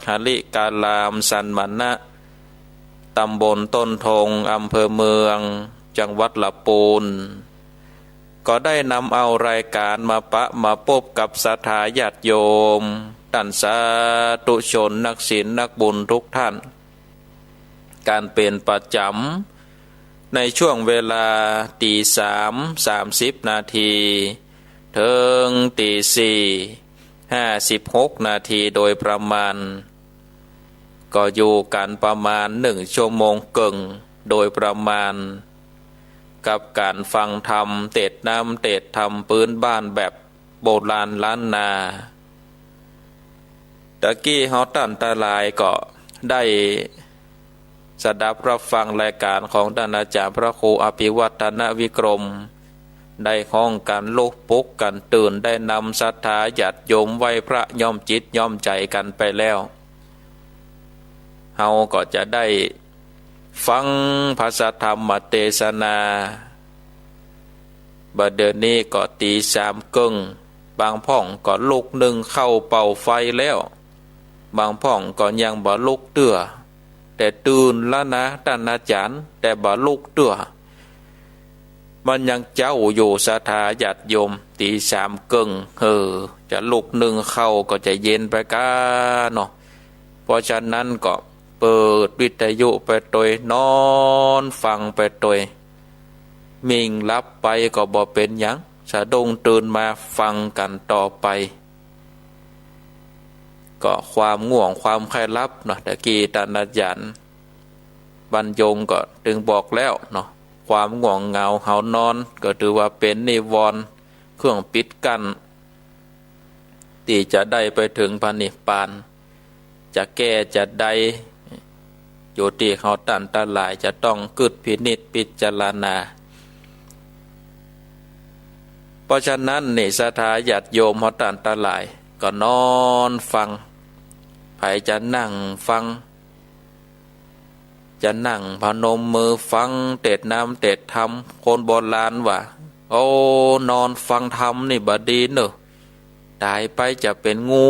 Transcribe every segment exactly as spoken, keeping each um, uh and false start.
หริการามสันมณะ ตำบลต้นธง อำเภอเมือง จังหวัดละปูน ก็ได้นำเอารายก๋านมาปะมาปบกับศรัทธาญาติโยม ต้านสาธุชนนักศีลนักบุญทุกท่าน กันเป๋นประจ๋ำ ในช่วงเวลาตี๋สาม สามสิบนาที เถิงตี๋สี่ ห้าสิบหกนาทีโดยประมาณ ก็อยู่กั๋นประมาณนึ่งชั่วโมงเกิ่งโดยประมาณ กับก๋านฟังธรรม เตสน์น้ำเตสน์ธรรมปื๊นบ้านแบบโบราณล้านนา ตะกี้เฮาต้านตังหลายก็ได้สดับรับฟังรายก๋านของต้านอาจ๋ารย์พระครูอภิวัฒนวิกรม ได้ฮ้องกั๋นลุกปลุกกั๋นตื่น ได้นำศรัทธาญาติโยมไหว้พระย้อมจิตย้อมใจ๋กั๋นไปแล้ว เฮาก็จะได้ฟังพระสัทธรรมเตสนา บ่าเดี่ยวนี้ก็ตี๋สามเกิ่ง บางพ่องก็ลุกนึ่งข้าวเป่าไฟแล้ว บางพ่องก็ยังบ่ลุกเตื้อ แต่ตื่นแล้วนะต้านอาจ๋ารย์ แต่บ่ลุกเตื้อ มันยังเจ๊าอยู่ศรัทธาญาติโยม ตี๋สามเกิ่ง เออ จะลุกนึ่งข้าวก็จะเย็นไปก้าเนาะ เพราะฉะนั้นก็เปิดวิทยุไปตวย นอนฟังไปตวย มิ่งหลับไปก็บ่เป๋นหยัง สะดุ้งตื่นมาฟังกั๋นต่อไป ก็ความง่วงความใค่หลับเนาะ ตะกี้ต้านอาจ๋ารย์บรรยงก็ตึงบอกแล้วเนาะ ความง่วงเหงาหาวนอนก็ถือว่าเป๋นนิวรณ์ เครื่องปิดกั้น ตี้จะได้ไปเถิงพระนิพพาน จะแก้จะได อยู่ตี้เฮาต้านตังหลายจะต้องกึ๊ดพินิจพิจารณา เพราะฉะนั้นนี่ศรัทธาญาติโยมเฮาต้านตังหลายก็นอนฟัง ใผจะนั่งฟัง จะนั่งพนมมือฟังเตสน์น้ำเตสน์ธรรม คนโบราณว่า โอ้ นอนฟังธรรมนี่บ่ดีเน่อ ต๋ายไปจะเป๋นงู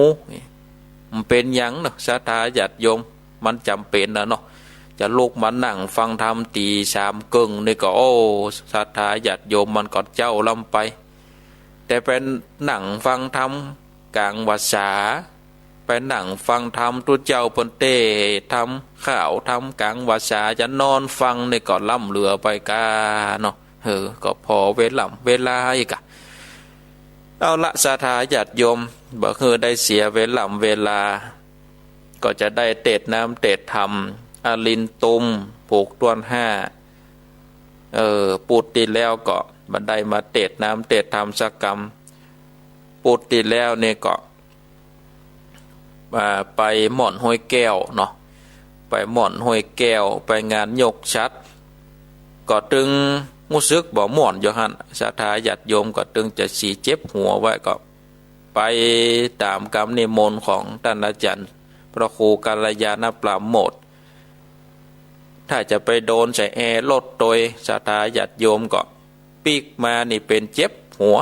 มันเป๋นหยังเน่อ ศรัทธาญาติโยม มันจ๋ำเป๋นนะเนาะ จะลุกมานั่งฟังธรรมตี๋สามเกิ่งนี่ก็ โอ้ ศรัทธาญาติโยมมันก็เจ๊าล้ำไป แต่ไปนั่งฟังธรรมก๋างวาสา ไปนั่งฟังธรรมตุ๊เจ้าเปิ้นเตสน์ธรรม ข่าวธรรมก๋างวาสา จะนอนฟังนี่ก็ล้ำเหลือไปก้าเนาะ เออ ก็ผ่อเวล่ำเวลาอีกอะ เอาละ ศรัทธาญาติโยม บ่หื้อได้เสียเวล่ำเวลา ก็จะได้เตสน์น้ำเตสน์ธรรม อรินตุม ผูกต้วนห้า เออ ปุธตี้แล้วก็บ่ได้มาเตสน์น้ำเตสน์ธรรมสักกำ ปุธตี้แล้วนี่ก็ อ่า ไปม่อนห้วยแก้วเนาะ ไปม่อนห้วยแก้ว ไปงานยกฉัตร ก็ตึงฮู้สึกบ่ม่วนอยู่หั้น ศรัทธาญาติโยมก็ตึงจะสีเจ็บหัวไว้ ก็ไปต๋ามกำนิมนต์ของต้านอาจ๋ารย์พระครูกัลยาณปราโมทย์ ถ้าจะไปโดนใส่แอร์รถตวย ศรัทธาญาติโยมก็ปิ๊กมานี่เป๋นเจ็บหัว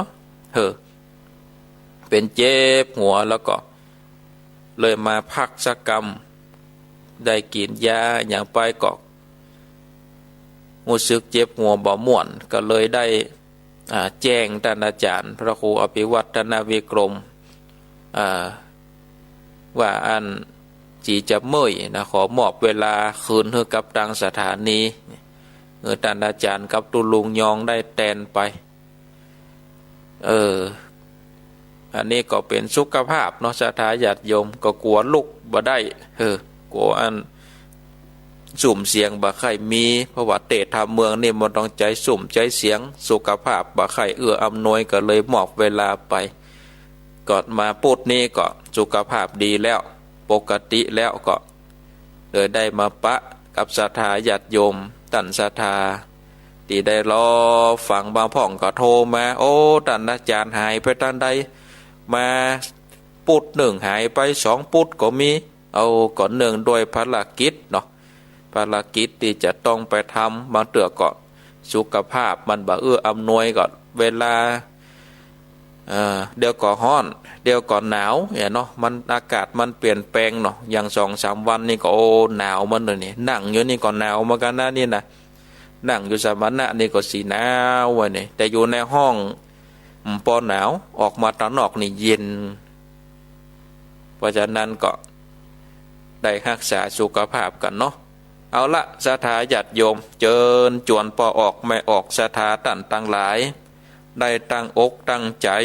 เออ เป๋นเจ็บหัว แล้วก็เลยมาพักสักกำ ได้กิ๋นยาหยังไปก็ฮู้สึกเจ็บหัวบ่ม่วน ก็เลยได้ อ่า แจ้งต้านอาจ๋ารย์พระครูอภิวัฒนวิกรม อ่า ว่าอั้นจีจะเมื่อยนะ ขอมอบเวลาคืนหื้อกับตางสถานี หื้อต้านอาจ๋ารย์กับตุ๊ลุงยองได้แตนไป เออ อันนี้ก็เป๋นสุขภาพเนาะ ศรัทธาญาติโยม ก็กั๋วลุกบ่ได้ เออ กั๋วอัน ซุ่มเสียงบ่ใค่มี เพราะว่าเตสน์ธรรมเมืองนี่มันต้องใจ๊ซุ่มใจ๊เสียง สุขภาพบ่ใค่เอื้ออำนวย ก็เลยมอบเวลาไป ก็มาปุธนี้ก็สุขภาพดีแล้ว ปกติแล้ว ก็เลยได้มาปะกับศรัทธาญาติโยม ต้านศรัทธาตี้ได้รอฟัง บางพ่องก็โทรมา โอ้ ต้านอาจ๋ารย์หายไปตางใด มาปุธนึ่งหายไปสองปุธก็มี เอา ก็เนื่องด้วยภารกิจเนาะ ภารกิจตี้จะต้องไปทำ บางเตื้อก็สุขภาพมันบ่เอื้ออำนวย ก็เวลา เออ เดี๋ยวก็ฮ้อน เดี๋ยวก็หนาวเนี่ยเนาะ มัน อากาศมันเปลี่ยนแปลงเนาะ อย่างสองสามวันนี่ก็ โอ้ หนาวเหมือนเดิมนี่ นั่งอยู่นี่ก็หนาวเหมือนกั๋นนะนี่นะ นั่งอยู่สมณะนี่ก็สิหนาววะนี่ แต่อยู่ในห้อง อืม ปอหนาว ออกมาตางนอกนี่เย็น เพราะฉะนั้นก็ได้ฮักษาสุขภาพกั๋นเนาะ เอาละ ศรัทธาญาติโยม เจิญจวนป้อออกแม่ออกศรัทธาต้านตังหลาย ได้ตั้งอกตั้งใจ๋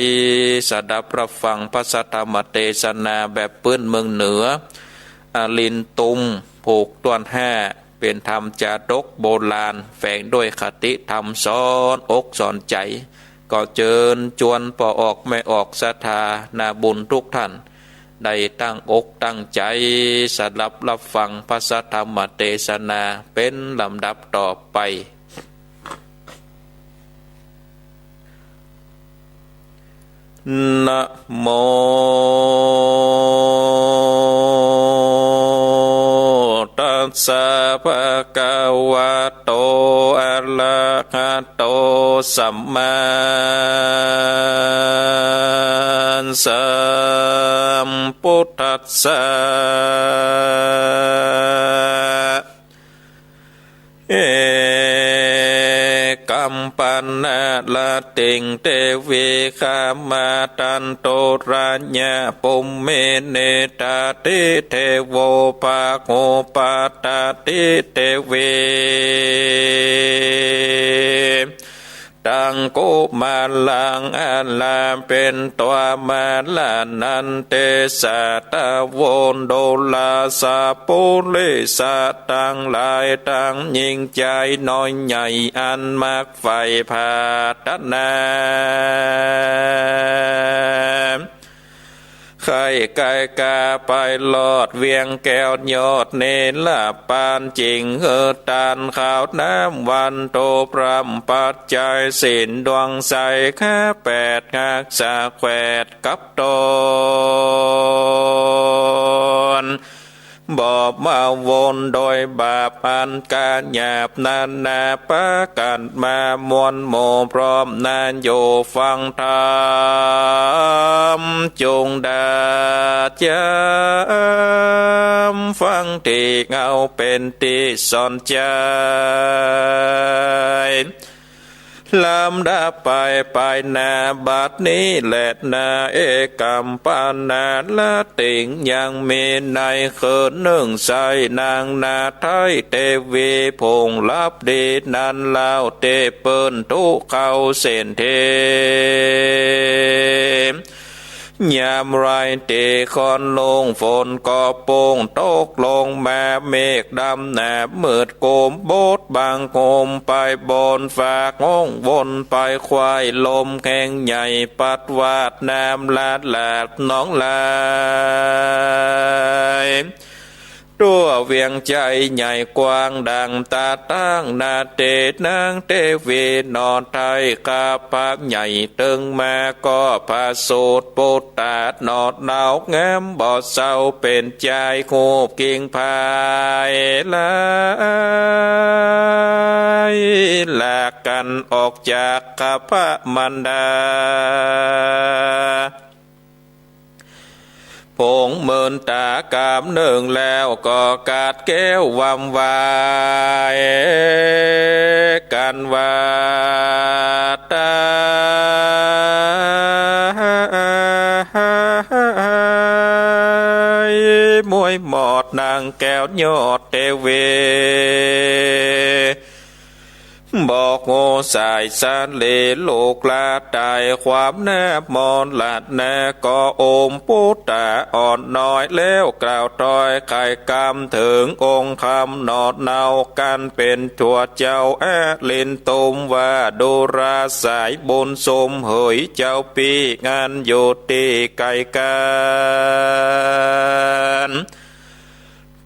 สดับฮับฟังพระสัทธรรมเตสนาแบบปื๊นเมืองเหนือ อลินตุม ผูกต้วนห้า เป๋นธรรมจาดกโบราณ แฝงด้วยคติธรรมสอนอกสอนใจ๋ ก็เจิญจวนป้อออกแม่ออกศรัทธานาบุญกู้ต้าน ได้ตั้งอกตั้งใจ๋ สดับฮับฟังพระสัทธรรมเตสนาเป๋นลำดับต่อไป นะโม ตัสสะ ภะคะวะโต อะระหะโต สัมมาสัมพุทธัสสะ เอกัมปะนะละติง เตวิ ขมาตันตุระยะ ปุมเม เนตาติ เตโว ภะโค ปะตาติ เตวิ ตังกุมะลัง อะลาเป๋นตั๋วมาละนันเตสะ ตะโว ดูราสะ ปุริสะตังหลาย ตังยิ่งใจ๋น้อยใหญ่ อันมักใฝ่ผาดถนา ใค่ก๋ายก๋าไปลอดเวียงแก้วยอดเนรปาน จิ่งหื้อตานข้าวน้ำวันตุพร่ำปัจจัยศีลดวงใส ข้าแปดฮักษาแขวดกับต๋น บ่มาวนโดยบาปอันก๋าหยาบนานา ปากั๋นมามวลหมู่พร้อมนาอยู่ฟังธรรม จุ่งดาดยำฟังตี้เอาเป๋นตี้สอนใจ๋ ลำดับไปไปหน้าบัดนี้แลนา เอกัมปะนะละติง ยังมีในคืนนึ่งใส้นางนาไทยเตวี ผงลับดีนั้นเล่า ตี้เปิ้นตุ๊เข้าเส้นเท ยามไรตี้ค่อนลงฝนก็โป่งตกลงมา เมฆดำหนามืดกุมบดบังคลุมไปบนฟากห้อง วนไปควายลมแข็งใหญ่ ปัดวาดน้ำหลากหลากหนองไหล ตั๋วเวียงใจ๋ใหญ่กว้างดังต๋าตั้ง นาเต๋นางเต๋วีหนอไทย ข้าพระใหญ่ตึงมาก็พระสูตรปุตตะหนอดเนา งามบ่เศร้าเป๋นจาย ฮูบกิ่งผายหลายหลากกั๋นออกจากข้าพระมารดา ผงเมินต๋ากำนึ่งแล้วก็กาดแก้ววำวายกั๋นว่า ต๋า มวยหมอดนางแก้วยอดเตวี บอกฮู้สายสาลีลูกหลาต๋าย ความหน้ามนต์หลาดนาก็โอมปุตตะอ่อนน้อย แล้วกล่าวถ้อยไขกำเถิงองค์คำหนอดเนา กั๋นเป๋นตั๋วเจ้าอลินตุมว่า ดูราสายบุญสุมเหยเจ้าปี้อันอยู่ตี้ไก๋กั๋น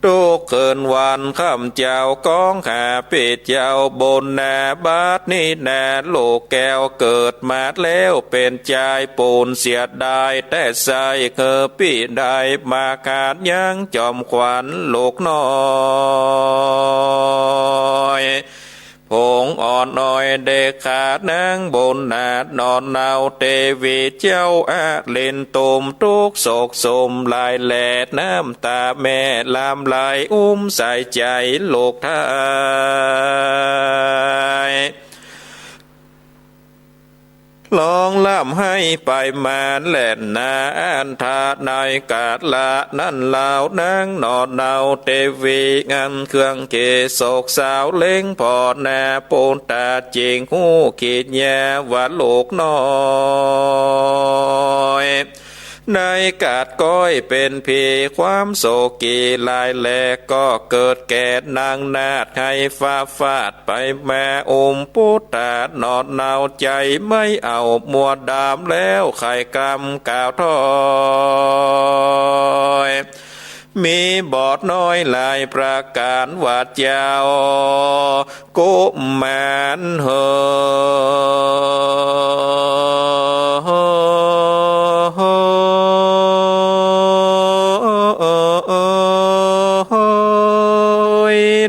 ตุ๊กคืนวันค่ำเจ้าของข้าปี้เจ้าบุญนา บัดนี้นาลูกแก้วเกิดมาแล้วเป๋นจาย ปูนเสียดายแต๊ไส้ คือปี้ได้มาขาดยังจอมขวัญลูกน้อย ผงอ่อนน้อยเด็กขานางบุญนาถ หนอนเนาเตวีเจ้า อเล่นตุ้มตุ๊กข์โศกโศมหลายแล น้ำต๋าแม่หลั่งไหล อุ้มใส่ใจ๋ลูกไท้ ฮ้องร่ำไห้ไปมาแล่นนา อันธาในกาละนั้นลาว นางหนอนเนาเตวี อันเคืองเกศกสาวเล็งผ่อหน้า ปุตตะจึงฮู้กริยาว่าลูกน้อย ในกาดก้อยเป๋นผี ความโศกีหลายแล ก็เกิดแก่นางนาถ ไห้ฟ้าฟาดไปมา อุ้มปุตตะหนอนเนา ใจ๋ไม่เอามัวดำแล้ว ใค่กำกล่าวถ้อย มีบอดน้อยหลายประก๋านว่าเจ้า กุมารเฮอ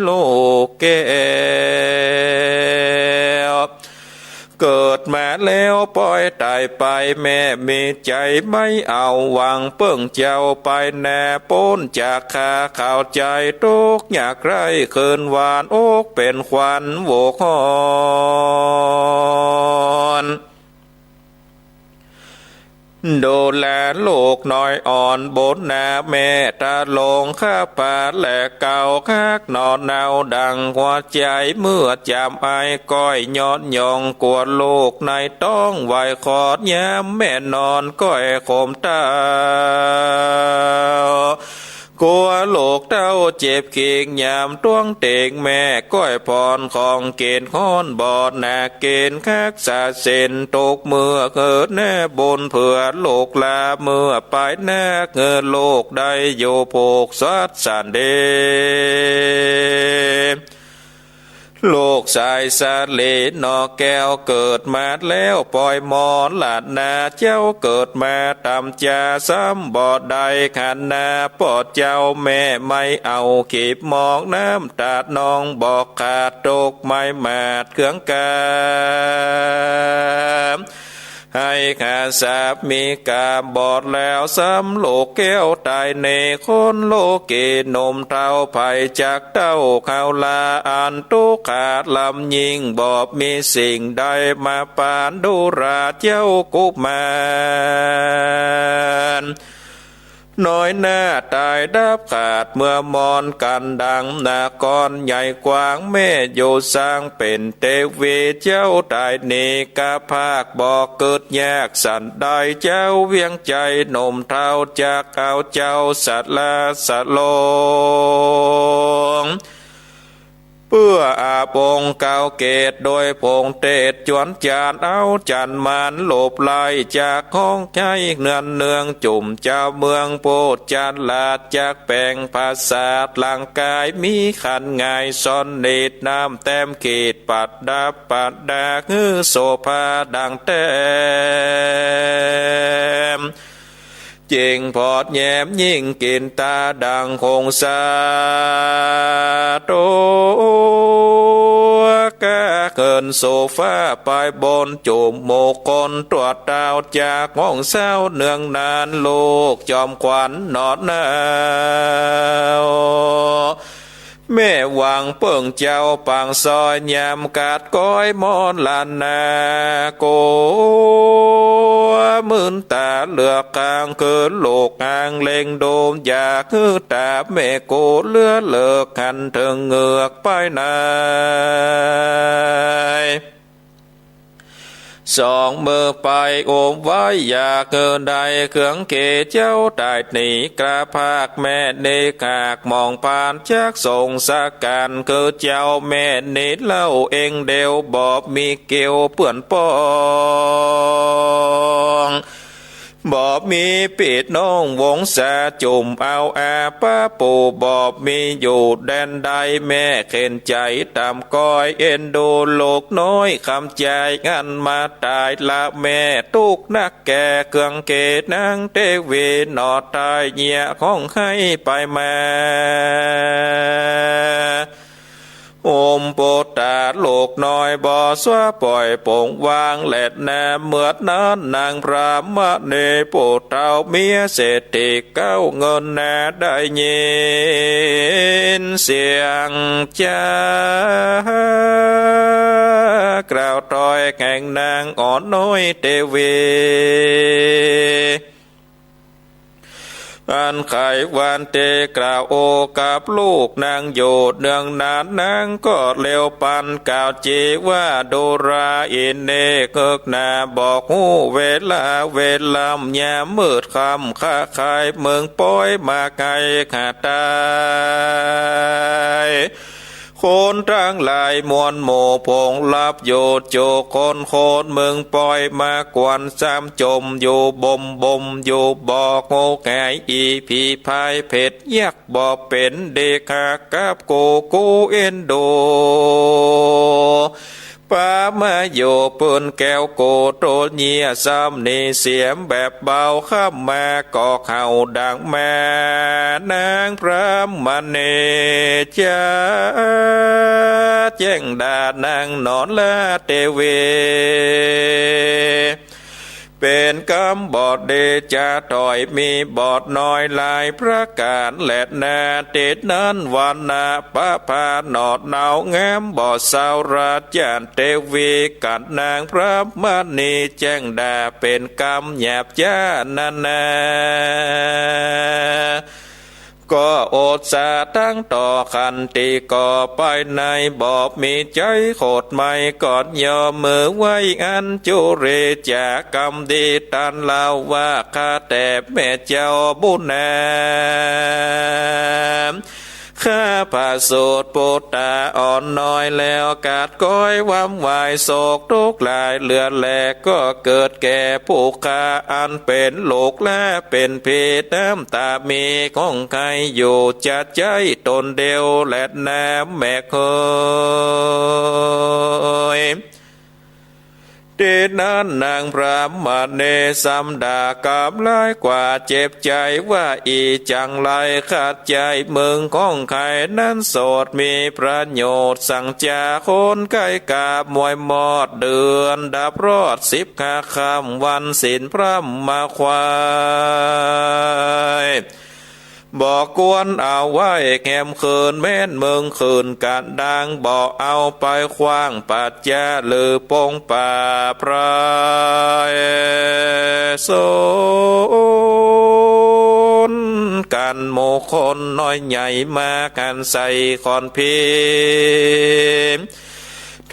ลูกแก้ว เกิดมาแล้วปอยต๋ายไป แม่มีใจ๋ไม่เอา หวังเปิ้งเจ้าไปนา ป๊นจากข้าเข้าใจ๋ ตุ๊กข์ยากไร้คืนหวาน อกเป๋นควันโหกฮ้อน ดูแลลูกน้อยอ่อน บุญนาแม่ตะลง ข้าพาและเก่า ฮักหนอนเนาดั่งหัวใจ๋ เมื่อจ๋ำไอก้อยย้อนยอง กั๋วลูกในต๊องไหวขอด ยามแม่นอนก้อยขมเต้า กั๋วลูกเต้าเจ็บเคียง ยามต้วงเต็งแม่ก้อยผ่อนของเก๋ณฑ์ฮ้อน บ่หนักเก๋ณฑ์ฮักษาศีล ตกเมื่อเกิดแน่บุญเผื่อลูกหลา เมื่อไปนักเหือลูกได้อยู่ผูกสัตย์สันเด ลูกสายสาลีหนอแก้ว เกิดมาแล้วปอยมรณา เจ้าเกิดมาต่ำจา ซ้ำบ่ได้ขันนา ป้อเจ้าแม่ไม่เอาขีบมอง น้ำต๋านองบ่ขาด ตกไม่หมาดเคืองกา ไห้ข้าสามีกาบอดแล้ว ซ้ำลูกแก้วต๋ายเน คนโลกีหนุ่มเฒ่า ใผจักเต้าเขาลา อันตุ๊กขาลำยิ่ง บ่มีสิ่งใดมาปาน ดูราเจ้ากุมาร น้อยหน้าต๋ายดับขาด เมื่อมรณกันดังนครใหญ่กว้าง แม่อยู่สร้างเป๋นเตวี เจ้าต๋ายหนีกะพราก บ่กึ๊ดยากสันใด เจ้าเวียงใจ๋หนุ่มเฒ่า จักเอาเจ้าสละสลง เปื้ออาบองค์เก้าเกศ โดยผงเตศจวนจาน เอาจั๋นหมานหลบไล่ จักฮ้องใจ๊เนือนเนือง จุ่มเจ้าเมืองโพธจารา จักแป๋งผาสาทร่างก๋าย มีขันหงายสนิท น้ำแต้มขีด ประดับประดาหื้อโสภาดั่งแต้ม เจ๋งผอดแย้มยิ่งกิ๋นต๋า ดั่งหงสา ตั๋วก้าเขินโสภาไปบน จุ่มหมู่คนตั๋วเต้า จักฮ้องเศร้าเนืองนาน ลูกจอมขวัญหนอนเนา แม่หวังเปิ้งเจ้าปางซอย ยามกาดก้อยมรณา กั๋วมื่นต๋าเหลือกข้าง คือลูกห่างเล็งดู อยากหื้อต๋าแม่กูเหลือเลิก หันเถิงเหงือกไปไหน สองมือไปโอบไว้ อยากหื้อได้เคืองเกศ เจ้าต๋ายหนีกะพราก แม่นี้หากมองผ่าน จักสงสารคือเจ้า แม่นี้เล่าเองเดียว บ่มีเกี่ยวเปื้อนป้อง บ่มีปี้น้องวงศา จุ่มเอาอาป้าปู่ บ่มีอยู่แดนใด แม่เข็ญใจ๋ต่ำก้อย เอ็นดูลูกน้อยคำใจ๋ อันมาต๋ายละแม่ ตุ๊กข์นักแก่เคืองเกศ นางเตวีหนอต๋ายเยียะฮ้องไห้ไปมา อม ปุตตาลูกน้อยบ่สวาป่อยป๋งวางแลนา เมื่อนั้นนางพรามณีผู้เฒ่าเมียเศรษฐีเก๊าเงินนาได้ยินเสียงจ๊ะ กล่าวถ้อยแห่งนางอ่อนน้อยเตวี อันใค่วันเตกล่าวโอกับลูกนางอยู่เนืองนาน นางก็เร็วปานกาวจีว่า ดูราอินเนกเอิกหนา บอกฮู้เวลาเวลำยามมืดค่ำ ข้าใค่เมืองปอยมาไกลข้าตาย คนตังหลายมวลหมู่ผงลับอยู่จุคน คนเมืองปอยมากวนซ้ำจมอยู่บ่มบ่มอยู่บอก โงกหายอีผีพายเผ็ดยักษ์บ่เป๋น เดกหากับกูกูเอ็นดู ปามาอยู่ปืนแก้วโกโตเยียซ้ำหนีเสียมแบบเบา ค่ำมาก็เห่าดังแม่นางพรามณีจ๊ะ แจ้งด่านางหนอลาเตวี เป๋นกำบอดเดชะถอยมีบอดน้อยหลายประก๋านแลนา เตนั้นวรรณะประภาหนอดเนางามบ่เศร้าราชาเตวี กั๋นนางพรามณีแจ้งด่าเป๋นกำหยาบจ๊านานา ก็อดสาตังต่อขันติก็ไปในบ่มีใจ๋ขดไหมก่อนยอมมือไหว้อัญจุเรจ๋ากำดีตันเล่าว่า ข้าแต่แม่เจ้าบุญนา ข้าพระสูตรปุตตาอ่อนน้อยแล้ว กาดก้อยวำวายโศกทุกข์หลายเหลือแล ก็เกิดแก่ผู้ข้าอันเป๋นลูกและเป๋นพี่น้ำตามีของใค่อยู่จะใจ๊ตนเดียวแลนาแม่เฮย เตนั้นนางพรามณีซ้ำด่ากำร้ายกว่าเจ็บใจ๋ว่า อี่จั๋งไรขัดใจ๋มึงของใค่นั้นโสดมีประโยชน์สังจ๋า คนใก้กาบมวยมอดเดือนดับรอดสิบห้าค่ำวันศีลพรหมควาย บ่ควรเอาไว้แหมคืน แม้นมึงคืนกะดาง บ่เอาไปขว้างปัจจาหรือปงป่าไพรสน กั๋นหมู่คนน้อยใหญ่มากั๋นใส่ขอนพิม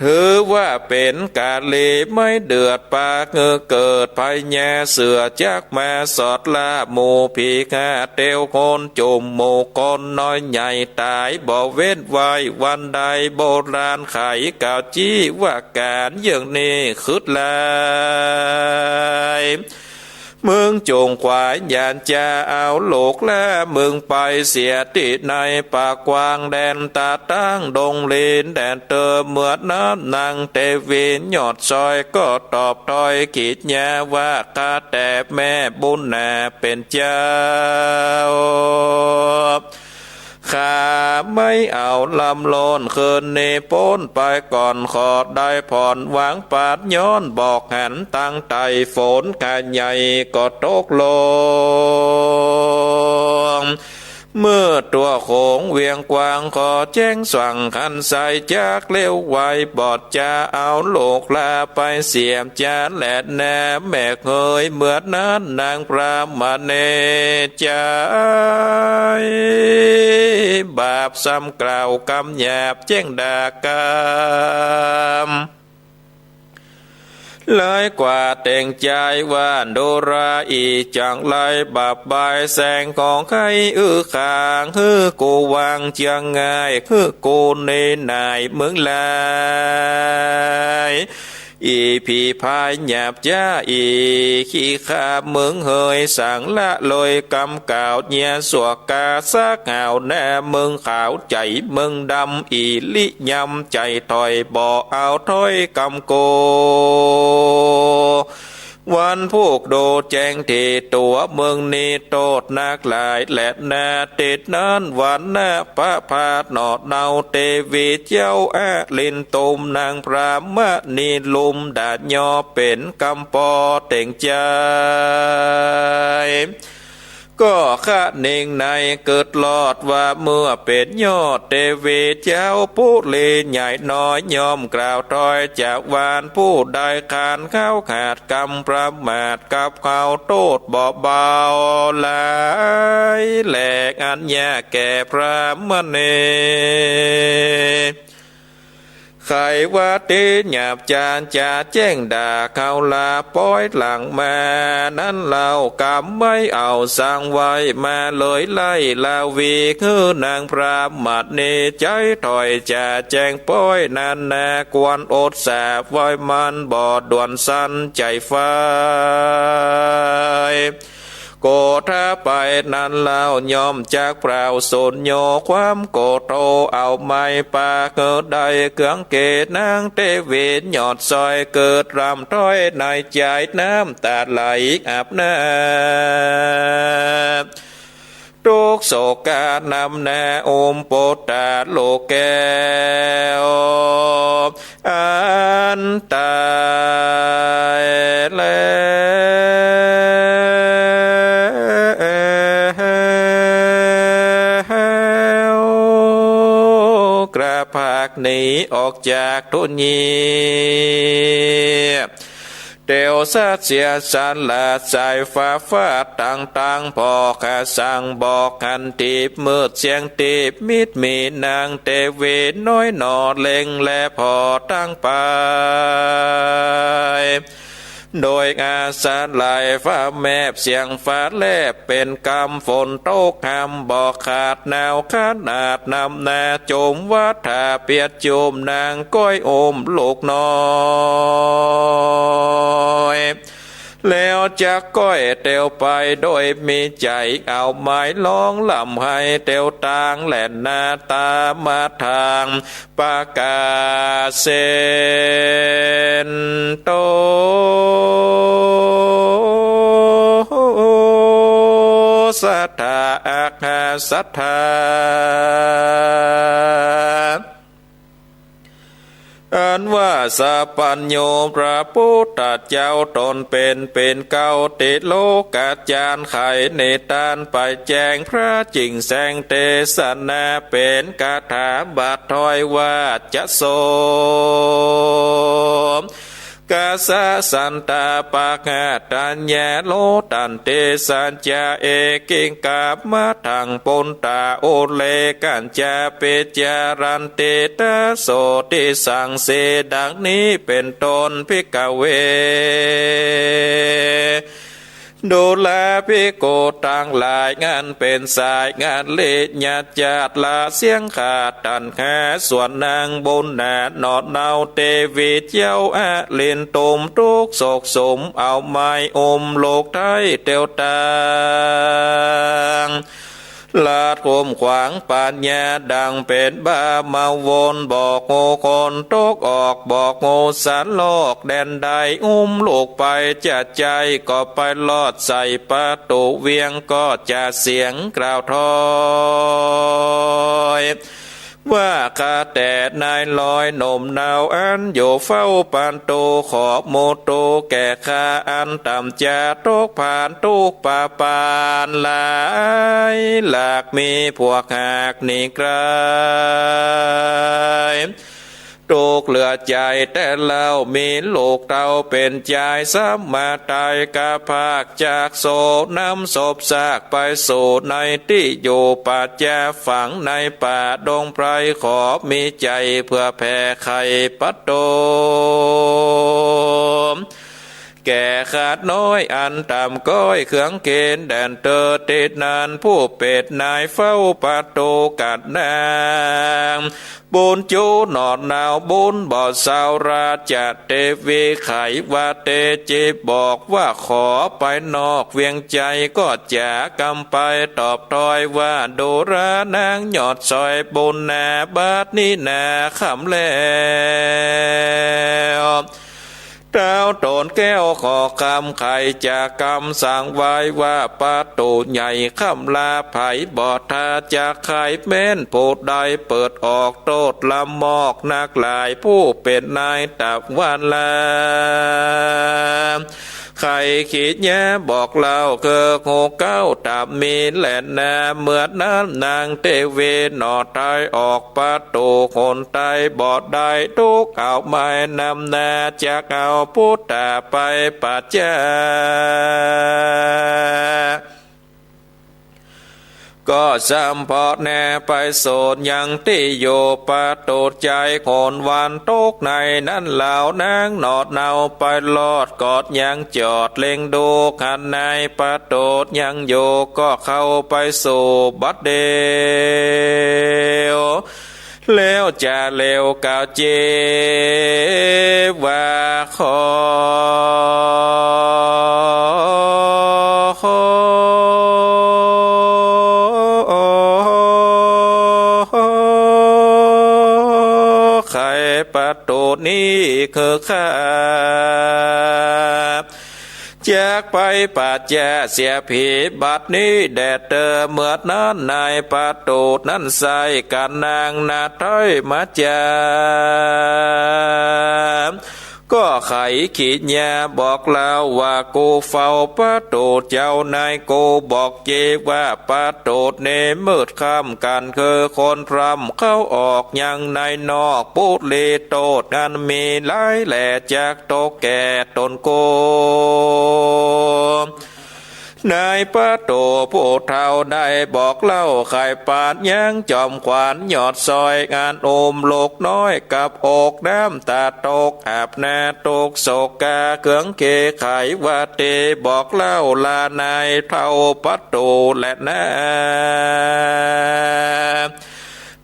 ถือว่าเป๋นกาลีไม่เดือดปาก เงือเกิดภัยแย่เสือจักมาสอดล่าหมู่ผีข้าเตียวคนจุ่มหมู่คนน้อยใหญ่ต๋ายบ่เว้นไหววันใด โบราณไขกล่าวจี้ว่าก๋านเยื่องนี้ขึดหลาย มึงจงขวายหยาดจะเอาลูกและมึงไปเสียตี้ในป่ากว้างแดนตาตั้งดงเลนแดนเติม เมื่อนั้นนางเตวียอดซอยก็ตอบถ้อยขีดยาว่า ข้าแต่แม่บุญนาเป๋นเจ้า ข้าไม่เอาลำโลนคืนนี้ป๊นไปก่อน ขอได้ผ่อนวางปราดย้อนบอกหันตังใต้ฝนข้าใหญ่ก็ตกลง เมื่อตั๋วโขงเวียงกว้างขอแจ้งสั่งคันไสจักเร็วไว บอดจะเอาลูกลาไปเสียจาแลนาแม่เฮย เมื่อนั้นนางพรามณี ใจ๋บาปซ้ำกล่าวกำหยาบแจ้งด่ากำ เลยกว่าเต่งใจ๋ว่า ดูราอี๋จั๋งไรบาปบายแสงของใค่ อื้อขางหื้อกูวางเจียงง่าย หื้อกูเนหน่ายมึงหลาย อี่ผีพายหยาบจ๊า อี่ขี้ข้ามึงเฮย สังละเลยกำกล่าวเยียสวกกาสักหาวแน่ มึงขาวใจ๋มึงดำ อี่ลิยำใจ๋ถ้อยบ่เอาถ้อยกำโก วันพูกดูแจ้งตี้ตั๋วเมืองนี้โต้ษนักหลายแลนา เต๊นั้นวันนะประพาสหนอเนาเตวีเจ้าอลินตุมนางพรามณีลุมดาญอเป๋นกำปอเต็งใจ๋ ก็คนิ่งในกึ๊ดลอดว่าเมื่อเป๋นยอดเตวีเจ้าปุรีใหญ่น้อยย่อมกล่าวถ้อยจากวานผู้ใดขานเข้าขาดกำประมาทกับเขาโต้ษบ่เบาหลายแลอันยากแก่พรามณี ใค่ว่าตี้หยาบจานจะแจ้งด่าเขาลาป๊อยหลังมา นั้นเฮากำไว้เอาสังไว้มาเลยไล่ลาวี คือนางพรามณีใจ๋ถ้อยจะแจ้งป๊อยนั้นนา ควรอดสาบไว้มันบ่ด่วนสันใจ๋ไฟ โกธาไปนั้นเฮาย่อมจักเปล่าสูญโยความโกโธ เอาไม้ปากหื้อได้เครื่องเกศนางเตวียอดซอย เกิดร่ำถ้อยในใจ๋น้ำต๋าไหลอาบหน้า ทุกข์โศกกานำหน้าอุ้มปุตตะลูกแก้ว อันต๋ายแล้ว กระพากหนีออกจากทุนยี เตียวสัตย์เสียสละสายฟ้าฟาดตังตัง ผ่อข้าสั่งบอกหันตีบมืดเสียงตีบมิตรมีนางเตวีน้อยหน่อเล็งแลผ่อตังไป โดยอาศัยฟ้าแมบเสียงฟ้าแลบเป๋นกำฝนตกห้ำบ่ขาดหนาวขนาดนำนาจุมวัฏฏาเปียดจุมนางก้อยอุ้มลูกน้อย แล้วจักก้อยเตียวไปโดยมีใจ๋เอาไม้ล้องลำไห้เตียวตางแลนาต๋ามาทาง ประกาศเสนโต สัตถาอักขสัตถา อันว่าสัพพัญญูพระปุทธเจ้าต๋นเป๋น เป๋นเก๊าติโลกาจารย์ ใค่นิทานไปแจ้งพระจิ่งแสงเตสนา เป๋นคาถาบาทถ้อยว่าจะโส กัสสะสันตะปะหะตัญญาโลตันติสัจจะเอกิงกามาทังปุนตะอุเลกัญจะปิจารันติตะโสติสังเส ดังนี้เป๋นต้น ภิกขเว ดูราภิกขุตังหลาย อันเป๋นสาย อันลิญญาจาติละเสี้ยงขาดตัณหา ส่วนนางบุญนาถหนอเนาเตวีเจ้าอลินตุมทุกข์โศกสุม เอาไม้อุ้มลูกไท้เตียวตาง ลาดคุ้มขวางปัญญาดังเป๋นบ้าเมาวน บอกฮู้คนตกออก บอกฮู้สันลอกแดนใด อุ้มลูกไปจะใจ้ ก็ไปลอดใส่ประตูเวียง ก็จะเสียงกล่าวถ้อย ว่าข้าแต่นายลอยหนุ่มเนา อันอยู่เฝ้าประตู ขอโมโตแก่ข้า อันต่ำจะตกผานทุกข์ปะปานหลาย หลากมีพวกหากหนีไกล ทุกข์เหลือใจ๋แต่เฮา มีลูกเต้าเป๋นจาย สมาไตรกะภาคจากโส นำศพซากไปสู่ในตี้อยู่ ปัจจะฝังในป่าดงไพร ขอมีใจ๋เผื่อแผ่ไขปัตโต แก่ข้าน้อยอันต่ำก้อยเครื่องเกณฑ์แดนเตอร์ติดนาน ผู้เป๋นนายเฝ้าประตูกัดนาง บุญจูหนอดหนาวบุญบ่เศร้าราชเตวีไขว่าเตจิบอกว่าขอไปนอกเวียงใจ๋ ก็จะกำไปตอบถ้อยว่าดูรานางยอดซอยบุญนา บัดนี้นาค่ำแล้ว ท้าวโตนแก้วขอคำไขจากกำสั่งไว้ว่า ประตู๋ใหญ่คำลาไผบ่ถ้าจักไขแม้น ผู้ใดเปิดออกโต้ษละมอกนักหลาย ผู้เป๋นนายตะวันลา ไขขีดแย้บอกเล่าคือฮูเก๊าต๋ามมีแลนา เมื่อนั้นนางเตวีหน่อไต้ออกประตู๋คนไต้บ่ได้ ตุ๊กเอาไม้นำนา จักเอาปุตตะไปปัจจา ก็สำเพาะแน่ไปสูนยังตี้อยู่ ประตู๋ใจ๋คนวันตกในนั้น เหล่านางหนอดเนาไปรอด ก็ยังจอดเล็งดู คันในประตู๋ยังอยู่ ก็เข้าไปสู่บัดเดียว แล้วจะเร็วกาวเจว่าขอ ไขประตู๋นี้คือข้า จักไปปัจจาเสียผี บัดนี้แด่เตอ เมื่อนั้นนายประตู๋นั้นใส่กั๋นนางนาไท้มาจา ก็ไขขีดแย้บอกเล่าว่า กูเฝ้าประตู๋เจ้า นายกูบอกเจว่า ประตู๋นี้มืดค่ำกั๋นคือคนพร่ำเข้าออกยังในนอก ปุรีโต้ษอันมีหลายแลจักตกแก่ต๋นกู นายประตู๋ผู้เฒ่าได้บอกเล่าไขปานยังจอมขวัญยอดซอย อันอุ้มลูกน้อยกับอกน้ำต๋าตกอาบหน้าตกโศกา เกื้องเกไขว่าเตบอกเล่าลานายเฒ่าประตู๋แลนา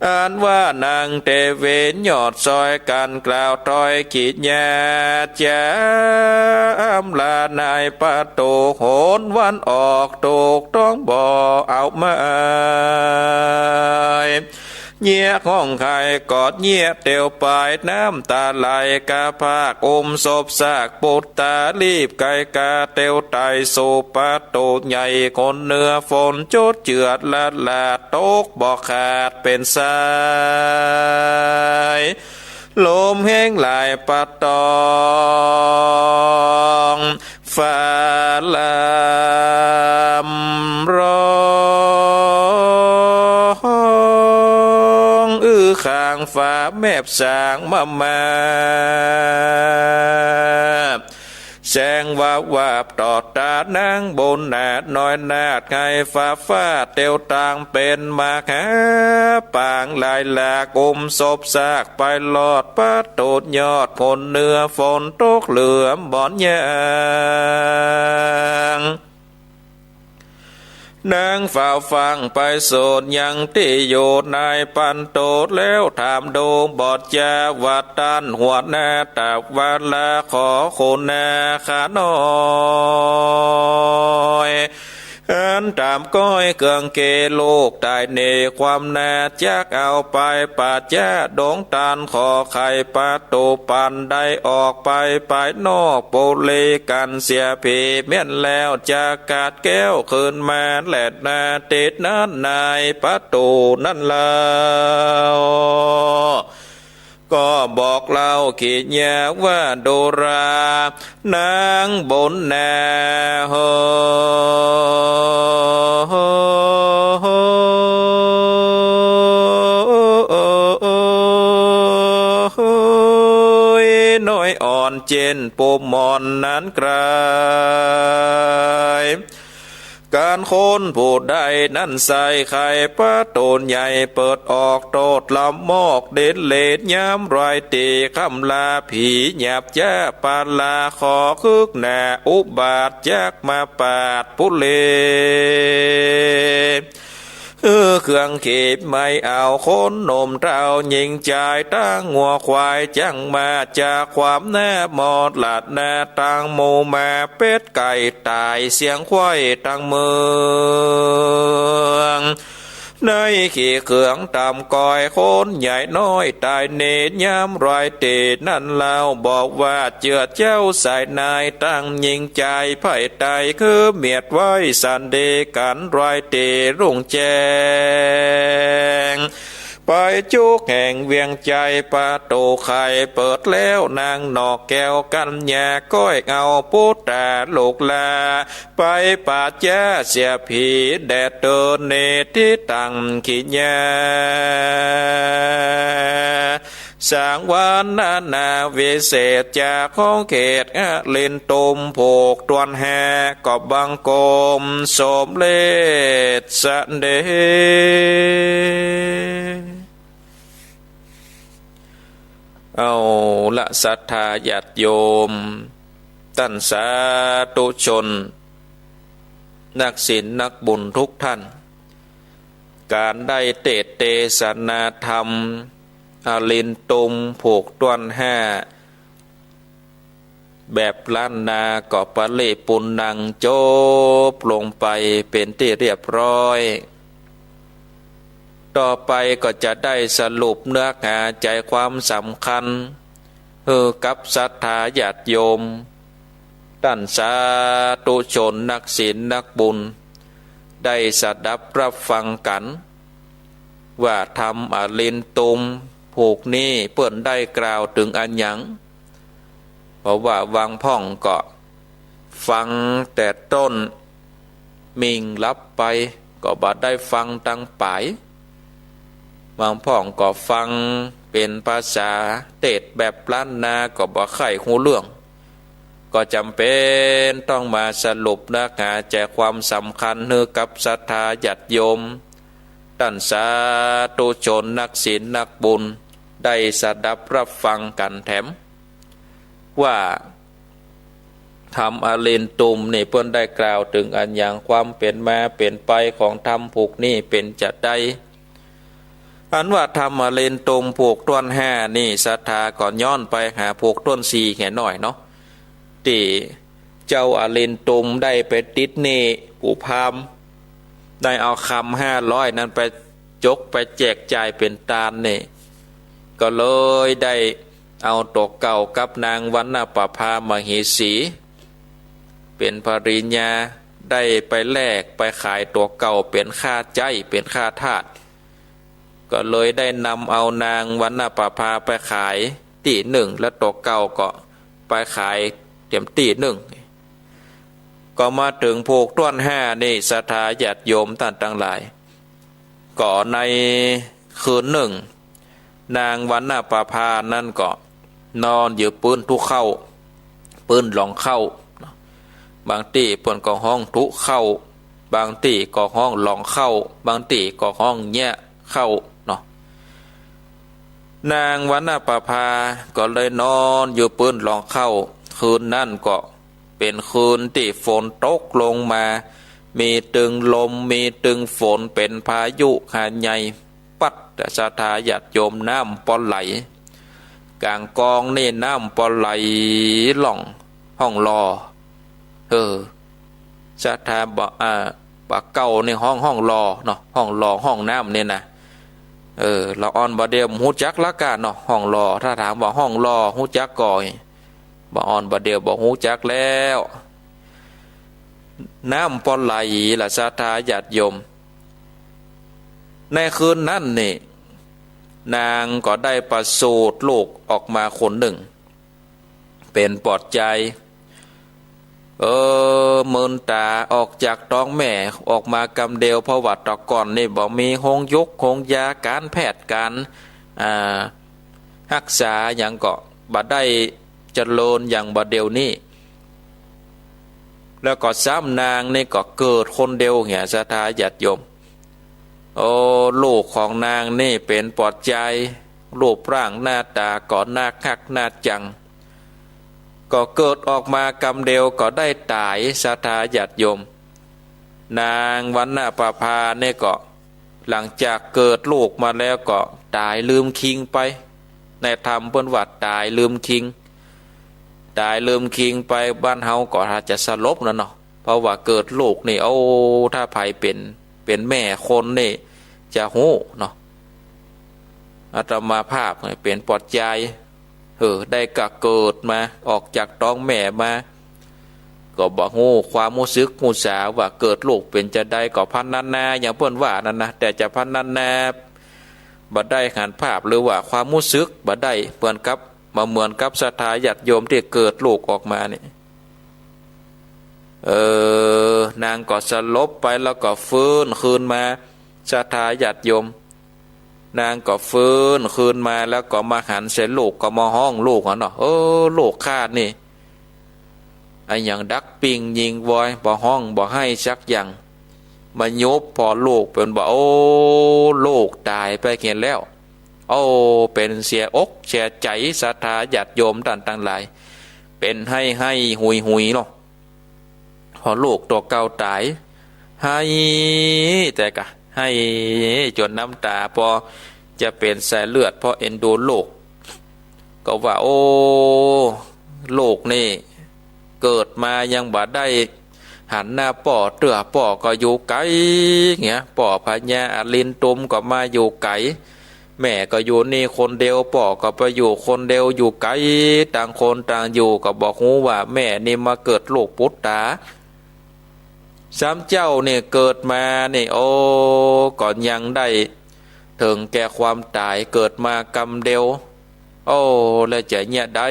อันว่านางเตวินยอดซอยกั๋นกล่าวถ้อยขีดแย้ จ๋ำลานายประตู๋หนวันออก ถูกต้องบ่เอาไม้ เยียะห้องไห้กอดเยียะเตียวปาย น้ำต๋าไหลกาผาก อุ้มศพซากปุตตา รีบไกกาเตียวไต่สู่ประตู๋ใหญ่ คนเหนือฝนจดเจือดละหลาด ตกบ่ขาดเป๋นสาย ลมแฮงหลายปะตอง ฟ้าลำร้อง อื้อข้างฟ้าแมบสางมามา แสงวาบวาบต่อต๋านางบุญนาถน้อยนาถ ไห้ฟ้าฟ้าเตียวต่างเป๋นมหาปางหลายหลาก อุ้มศพซากไปลอดประตู๋ยอด คนเหนือฝนตกเหลือบ่อนยาง นางเฝ้าฟังไปสูนยังตี้อยู่นายประตู๋ แล้วถามดูบ่จาว่า ต้านหัวหน้าตะวันลา ขอคุณนาข้าน้อย อันต๋ามก้อยเกื้องเกลูกต๋ายเน่ความนา จักเอาไปปัจจาดงตัน ขอไขประตู๋ปันได้ออกไปภายนอกปุรีกั๋นเสียผี แม่นแล้วจะกัดแก้วคืนมาแลนา ติดนั้นนายประตู๋นั้นเล่า ก็บอกเล่าขีดแย้ว่า ดูรา นางบุญนา โห น้อยอ่อนเจ้นปูหม่อนนั้นไกล ก๋านคนผู้ใดนั้นใส่ไขประตู๋ใหญ่ เปิดออกโต้ษละมอก เด็ดเลดยามรอยตี๋ คำลาผีหยาบจ๊าปาลา ขอคึกหนาอุบาทจักมาปาดปุรี เออ เกื้องขีดไม้เอาคนหนุ่มเฒ่าหญิงจาย ตังงัวควายจั้งมา จากความหน้ามอดหลาดหน้า ตังหมูหมาเป็ดไก่ต๋าย เสียงควายตังเมือง ในขี้เขืองต่ำก้อยคนใหญ่น้อยต๋ายเน ยามรอยเต๋นั้นเล่า บอกว่าเจื้อเจ้าสายนายตั้งยิ่งใจ๋ ไพร่ไต๋คือเมียดไว้สันเดกั๋น รอยเต๋รุ่งแจ้ง ไปจุกแห่งเวียงใจ๋ ประตู๋ไขเปิดแล้ว นางนอกแก้วกัญญา ก้อยเอาปุตตาลูกหล้า ไปปาจ๋าเสียผี แด่เต๋อเนติตังกิยา สังวรนานาวิเศษ จากของเขตอลินตุม ผูกต้วนแห่ ก็บังคมสมเร็จเสด็จ เอาละศรัทธาญาติโยม ต้านสาธุชน นักศีลนักบุญทุกท่าน ก๋านได้เตสน์เตสนาธรรม อลินตุมผูกต้วนแห่ แบบล้านนาก็ปริปูรณัง จบลงไปเป๋นตี้เรียบร้อย ต่อไปก็จะได้สรุปเนื้อหาใจ๋ความสำคัญ หื้อกับศรัทธาญาติโยม ต้านสาธุชนนักศีลนักบุญ ได้สดับรับฟังกั๋น ว่าธรรมอลินตุมผูกนี้เปิ้นได้กล่าวเถิงอะหยัง เพราะว่าบางพ่องก็ฟังแต่ต้น มิ่งหลับไป ก็บ่ได้ฟังตังป๋าย บางพ่องก็ฟังเป๋นภาษาเตสน์แบบล้านนา ก็บ่ใค่ฮู้เรื่อง ก็จ๋ำเป๋นต้องมาสรุปเนื้อหาใจ๋ความสำคัญหื้อกับศรัทธาญาติโยม ต้านสาธุชนนักศีลนักบุญ ได้สดับรับฟังกั๋นแถม ว่าธรรมอลินตุมนี่เปิ้นได้กล่าวเถิงอะหยัง ความเป๋นมาเป๋นไปของธรรมผูกนี้เป๋นจาใด อันว่าธรรมอลินตุมผูกต้วนแห่นี่ ศรัทธาก็ย้อนไปหาผูกต้วนสี่แหน่หน้อยเนาะ ตี้เจ้าอลินตุมได้ไปติดหนี้ปู่พราหมณ์ ได้เอาคำห้าร้อยนั้นไปจกไปแจกจ่ายเป๋นตานนี่ ก็เลยได้เอาตั๋วเก่ากับนางวรรณประภามเหสี เป๋นภริญญา ได้ไปแลกไปขายตั๋วเก่าเป๋นค่าใจ๊ เป๋นค่าทาส ก็เลยได้นำเอานางวรรณประภาไปขายตี้นึ่ง และตั๋วเก่าก็ไปขายแถมตี้นึ่ง ก็มาเถิงผูกต้วนแห่นี่ ศรัทธาญาติโยมต้านตังหลาย ก็ในคืนนึ่ง นางวรรณประภานั้นก็นอนอยู่ปื้นตุ๊เข้า ปื้นหลองเข้า บางตี้เปิ้นก็ฮ้องตุ๊เข้า บางตี้ก็ฮ้องหลองเข้า บางตี้ก็ฮ้องเยียะเข้าเนาะ นางวรรณประภาก็เลยนอนอยู่ปื้นหลองเข้า คืนนั้นก็เป๋นคืนตี้ฝนตกลงมา มีตึงลม มีตึงฝน เป๋นพายุหาใหญ่ ปั๊ด ศรัทธาญาติโยม น้ำปอไหล ก๋างกองนี่น้ำปอไหล ฮ้อง ฮ้องลอ เออ ศรัทธาบ่า อ่า บ่าเก่านี่ฮ้อง ฮ้องลอเนาะ ฮ้องลอ ฮ้องน้ำนี่นะ เออ ละอ่อนบ่าเดี่ยวฮู้จักละก้าเนาะ ฮ้องลอ ถ้าถามว่าฮ้องลอฮู้จักก่อ บ่าอ่อนบ่าเดี่ยวบ่ฮู้จักแล้ว น้ำปอไหลละศรัทธาญาติโยม ในคืนนั้นนี่ นางก็ได้ประสูติลูกออกมาคนนึ่ง เป๋นปอดจาย เออ เมินต๋าออกจากต๊องแม่ออกมากำเดียว เพราะว่าตะก่อนนี่บ่มีโฮงยุกโฮงยา ก๋านแพทย์ก๋าน อ่า ฮักษาหยังก็บ่ได้เจริญอย่างบ่าเดี่ยวนี้ แล้วก็ซ้ำนางนี่ก็เกิดคนเดียวเหีย ศรัทธาญาติโยม โอ้ ลูกของนางนี่เป๋นปอดจาย รูปร่างหน้าต๋าก็น่าฮักน่าจัง ก็เกิดออกมากำเดียวก็ได้ต๋าย ศรัทธาญาติโยม นางวรรณประภานี่ก็ หลังจากเกิดลูกมาแล้วก็ต๋ายลืมคิงไป ในธรรมเปิ้นว่าต๋ายลืมคิง ต๋ายลืมคิงไป บ้านเฮาก็อาจจะสลบนะเนาะ เพราะว่าเกิดลูกนี่ โอ้ ถ้าใผเป๋น เป๋นแม่คนนี่ จะฮู้เนาะ อาตมาภาพเป๋นปอดจาย เออ ได้ก้าเกิดมา ออกจากต๊องแม่มา ก็บ่ฮู้ความฮู้สึกฮู้สาว่าเกิดลูกเป๋นจาใด ก็พรรณนาอย่างเปิ้นว่านั่นนะ แต่จะพรรณนาบ่ได้หันภาพหรือว่าความฮู้สึกบ่ได้ เหมือนกับ บ่เหมือนกับศรัทธาญาติโยมตี้เกิดลูกออกมานี่ เออ นางก็สลบไปแล้วก็ฟื้นคืนมา ศรัทธาญาติโยม นางก็ฟื้นคืนมาแล้วก็มาหันใส่ลูก ก็มาฮ้องลูกอะเนาะ เออ ลูกข้านี่ อะหยังดักปิ้งยิงวอย บ่ฮ้องบ่ไห้สักอย่าง มายุบผ่อลูกเป๋นว่า โอ้ ลูกต๋ายไปเหียแล้ว โอ้ เป๋นเสียอกเสียใจ๋ ศรัทธาญาติโยมต้านตังหลาย เป๋นไห้ไห้หุยหุยเนาะ ผ่อลูกตั๋วเก่าต๋าย ไห้แต่กะไห้จ๋นน้ำต๋าปอจะเป๋นสายเลือด เพราะเอ็นดูลูก ก็ว่า โอ้ ลูกนี่เกิดมายังบ่ได้หันหน้าป้อเตื้อ ป้อก็อยู่ไก๋เหีย ป้อพญาอลินตุมก็มาอยู่ไก๋ แม่ก็อยู่นี่คนเดียว ป้อก็ไปอยู่คนเดียว อยู่ไก๋ ต่างคนต่างอยู่ ก็บ่ฮู้ว่าแม่นี่มาเกิดลูกปุตต๋า สามเจ้านี่เกิดมานี่ โอ้ ก็ยังได้เถิงแก่ความต๋าย เกิดมากำเดียว โอ้ แล้วจะเยียะใด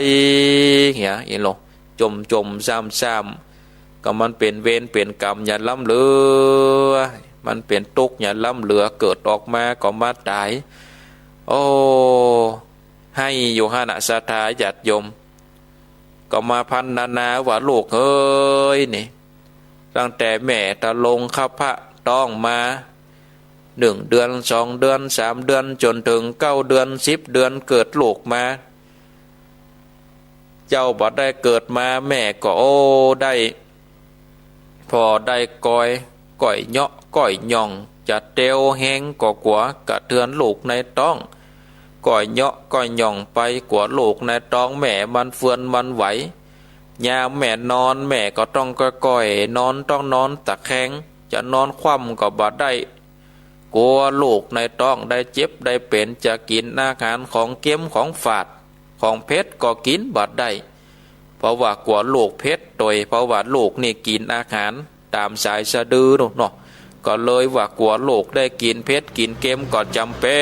เหีย อีหลง จ่มจ่มซ้ำซ้ำ ก็มันเป๋นเวรเป๋นกรรมอย่าล้ำเหลือ มันเป๋นตุ๊กข์อย่าล้ำเหลือ เกิดออกมาก็มาต๋าย โอ้ ไห้อยู่หั้นน่ะ ศรัทธาญาติโยม ก็มาพรรณนาว่า ลูกเอ๋ยนี่ ตั้งแต่แม่ทรงคลอดต๊องมา หนึ่งเดือน สองเดือน สามเดือน จ๋นเถิงเก้าเดือน สิบเดือน เกิดลูกมา เจ้าบ่ได้เกิดมา แม่ก็ โอ้ ได้ ผ่อได้ก้อย ก้อยเหยาะก้อยหย่อง จะเตียวแฮงก็กั๋วกระเทือนลูกในต๊อง ก้อยเหยาะก้อยหย่องไป กั๋วลูกในต๊องแม่มันเฟือนมันไหว ยามแม่นอน แม่ก็ต้องก้อยๆ นอน ต้องนอนตะแคง จะนอนคว่ำก็บ่ได้ กั๋วลูกในต๊องได้เจ็บได้เป๋น จะกิ๋นอาหารของเค็มของฝาด ของเผ็ดก็กิ๋นบ่ได้ เพราะว่ากั๋วลูกเผ็ดตวย เพราะว่าลูกนี่กิ๋นอาหารต๋ามสายสะดือเนาะ ก็เลยว่ากั๋วลูกได้กิ๋นเผ็ดกิ๋นเค็มก็จ๋ำเป๋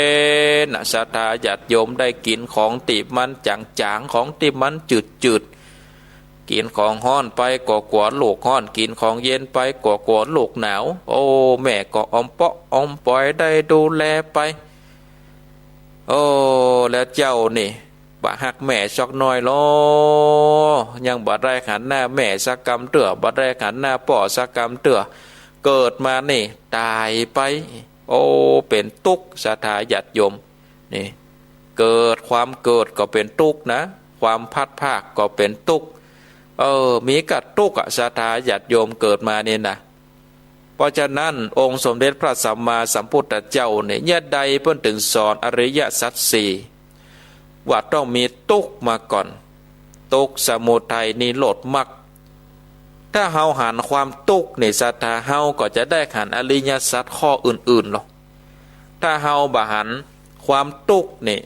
นน่ะ ศรัทธาญาติโยม ได้กิ๋นของตี้มันจ๋างๆ ของตี้มันจืดๆ กิ๋นของฮ้อนไปก็กั๋วลูกฮ้อน กิ๋นของเย็นไปก็กั๋วลูกหนาว โอ้ แม่ก็อ่อมเปาะอ่อมปอย ได้ดูแลไป โอ้ แล้วเจ้านี่ บ่ฮักแม่สักหน้อยลอ ยังบ่ได้หันหน้าแม่สักกำเตื้อ บ่ได้หันหน้าป้อสักกำเตื้อ เกิดมานี่ต๋ายไป โอ้ เป๋นตุ๊กข์ ศรัทธาญาติโยม นี่ เกิด ความเกิดก็เป๋นตุ๊กข์นะ ความพลัดพรากก็เป๋นตุ๊กข์ เออ มีก้าตุ๊กข์อะ ศรัทธาญาติโยม เกิดมานี่นะ เพราะฉะนั้นองค์สมเด็จพระสัมมาสัมพุทธเจ้าเนี่ย เยียะใดเปิ้นเถิงสอนอริยสัจสี่ ว่าต้องมีตุ๊กข์มาก่อน ตุ๊กข์ สมุทัย นิโรธ มรรค ถ้าเฮาหันความตุ๊กข์นี่ ศรัทธา เฮาก็จะได้หันอริยสัจข้ออื่นๆ ลอ ถ้าเฮาบ่หันความตุ๊กข์นี่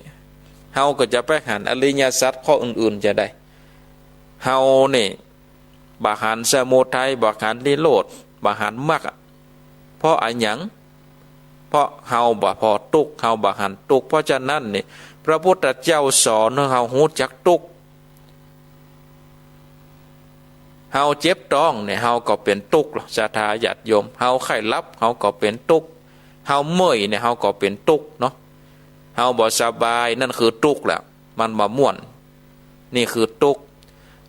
เฮาก็จะไปหันอริยสัจข้ออื่นๆ จะใด เฮานี่ บ่หันสมุทัย บ่หันนิโรธ บ่หันมรรคอะ เพราะอะหยัง เพราะเฮาบ่ผ่อตุ๊กข์ เฮาบ่หันตุ๊กข์ เพราะฉะนั้นนี่ พระพุทธเจ้าสอนหื้อเฮาฮู้จักตุ๊กข์ เฮาเจ็บต๊องนี่ เฮาก็เป๋นตุ๊กข์ลอ ศรัทธาญาติโยม เฮาไข้หลับ เฮาก็เป๋นตุ๊กข์ เฮาเมื่อยนี่ เฮาก็เป๋นตุ๊กข์เนาะ เฮาบ่สบาย นั่นคือตุ๊กข์แหละ มันบ่ม่วน นี่คือตุ๊กข์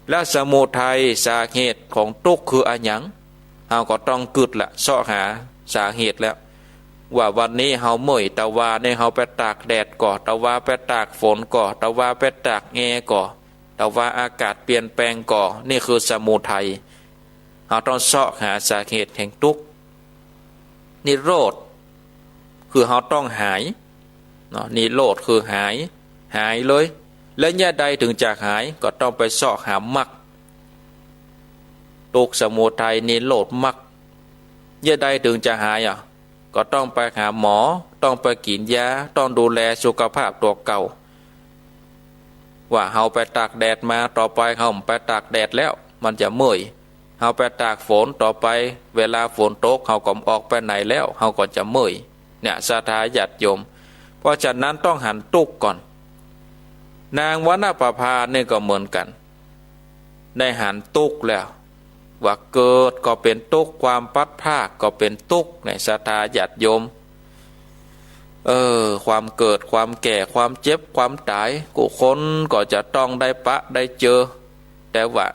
และสมุทัย สาเหตุของตุ๊กข์คืออะหยัง เฮาก็ต้องกึ๊ดละ เซาะหาสาเหตุแล้ว ว่าวันนี้เฮาเมื่อย ตะวานี่เฮาไปตากแดดก่อ ตะวาไปตากฝนก่อ ตะวาไปตากแอร์ก่อ ตะวาอากาศเปลี่ยนแปลงก่อ นี่คือสมุทัย เฮาต้องเซาะหาสาเหตุแห่งตุ๊กข์ นิโรธ คือเฮาต้องหายเนาะ นิโรธคือหาย หายเลย และเยียะใดเถิงจะหาย ก็ต้องไปเซาะหามรรค ตุ๊กข์ สมุทัย นิโรธ มรรค เยียะใดเถิงจะหายอะ ก ก็ต้องไปหาหมอ ต้องไปกิ๋นยา ต้องดูแลสุขภาพตั๋วเก่า ว่าเฮาไปตากแดดมา ต่อไปเฮาบ่ไปตากแดดแล้ว มันจะเมื่อย เฮาไปตากฝน ต่อไปเวลาฝนตก เฮาก็บ่ออกไปไหนแล้ว เฮาก็จะเมื่อย เนี่ย ศรัทธาญาติโยม เพราะฉะนั้นต้องหันตุ๊กก่อน นางวรรณประภานี่ก็เหมือนกั๋น ได้หันตุ๊กแล้ว ว่าเกิดก็เป๋นตุ๊ก ความพลัดพรากก็เป๋นตุ๊ก เนี่ย ศรัทธาญาติโยม เออ ความเกิด ความแก่ ความเจ็บ ความต๋าย กู้คนก็จะต้องได้ปะได้เจอ แต่ว่า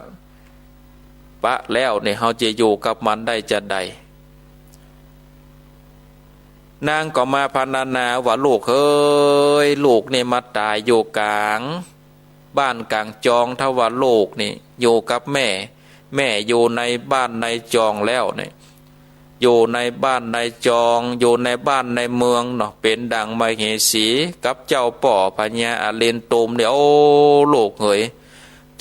ปะแล้วเนี่ย เฮาจะอยู่กับมันได้จาใด นางก็มาพรรณนาว่า ลูกเอ๋ย ลูกนี่มาต๋ายอยู่ก๋างบ้านก๋างจอง ถ้าว่าลูกนี่อยู่กับแม่ แม่อยู่ในบ้านในจองแล้วเนี่ย อยู่ในบ้านในจอง อยู่ในบ้านในเมืองเนาะ เป๋นดั่งมเหสีกับเจ้าป้อพญาอรินทร์ตูมเนี่ย โอ้ ลูกเอ๋ย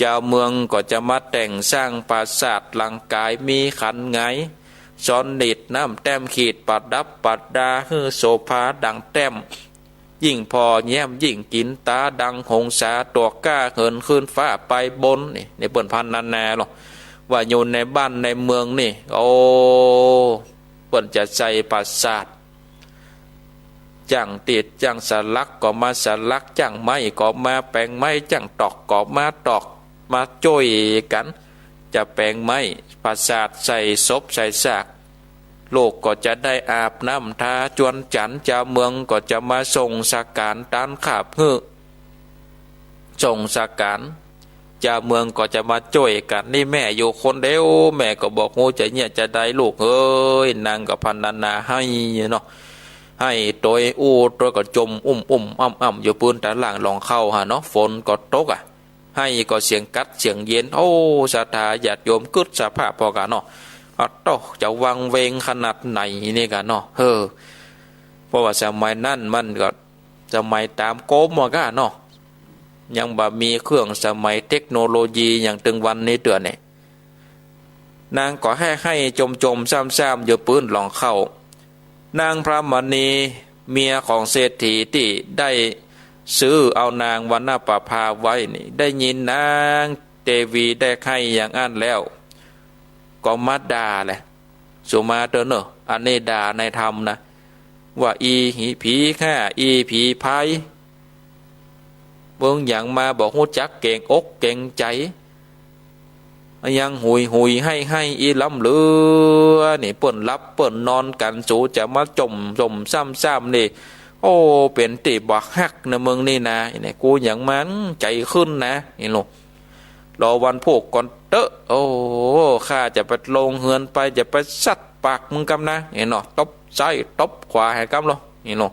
จาวเมืองก็จะมาแต่งสร้างปราสาทหลังก๋าย มีขันไง ช้อนหนีบ น้ำแต้มขีด ประดับประดาหื้อโสภาดั่งแต้ม ยิ่งผ่อแย้มยิ่งกิ๋นต๋า ดังหงสาตั๋วก้า เหินขึ้นฟ้าไปบน นี่ นี่เปิ้นพรรณนาลอ ว่าอยู่ในบ้านในเมืองนี่ โอ้ เปิ้นจะใส่ปราสาท จ้างติด จ้างสลักก็มาสลัก จ้างไม้ก็มาแป๋งไม้ จ้างตอกก็มาตอก มาจ้วยกั๋น จะแป๋งไม้ปราสาท ใส่ศพใส่ซาก ลูกก็จะได้อาบน้ำทาจวนจั๋น จาวเมืองก็จะมาส่งสการ ตานขาบหื้อ ส่งสการ จาวเมืองก็จะมาจ้วยกั๋น นี่แม่อยู่คนเดียว แม่ก็บ่ฮู้จะเยียะจาใด ลูกเอ๋ย นางก็พรรณนาหื้อเนาะ หื้อตวยอู้ตวยก็จ่มอุ้มๆ อ้ำๆ อยู่ปื้นตาล่างหล่องเข้าหั้นเนาะ ฝนก็ตกอะ หื้อก็เสียงกั๊ดเสียงเย็น โอ้ ศรัทธาญาติโยม กึ๊ดสภาพผ่อก่าเนาะ อะโต้ จะวังเวงขนาดไหนนี่ก่าเนาะ เออ เพราะว่าสมัยนั้นมันก็สมัยต๋ามก๊มว่าก่าเนาะ ยังบ่มีเครื่องสมัยเทคโนโลยีอย่างตึงวันนี้เตื้อเนี่ย นางก็หื้อหื้อจ่มๆ ซ้ำๆ อยู่ปื้นหล่องเข้า นางพระมณี เมียของเศรษฐีตี้ได้ซื้อเอานางวรรณประภาไว้นี่ ได้ยินนางเตวีได้หื้ออย่างอั้นแล้ว ก็มาด่าแหละ สุมาเตอร์เนอะ อันนี้ด่าในธรรมนะ ว่าอีหีผีข้า อีผีพาย มึงหยังมาบ่ฮู้จักเกรงอกเกรงใจ๋ ยังหุยหุยหื้อหื้อ อีล้ำเหลือนี่ เปิ้นหลับเปิ้นนอนกั๋น สูจะมาจ่มๆ ซ้ำๆ นี่ โอ้ เป๋นตี้บ่ฮักนะมึงนี่นะ นี่ กูหยังมาใจ๋ขึ้นนะ นี่ลูก รอวันพูกก่อนเต๊อะ โอ้ ข้าจะไปลงเฮือนไป จะไปสัดปากมึงกำนะ นี่เนาะ ตบซ้ายตบขวาหื้อกำลอ นี่เนาะ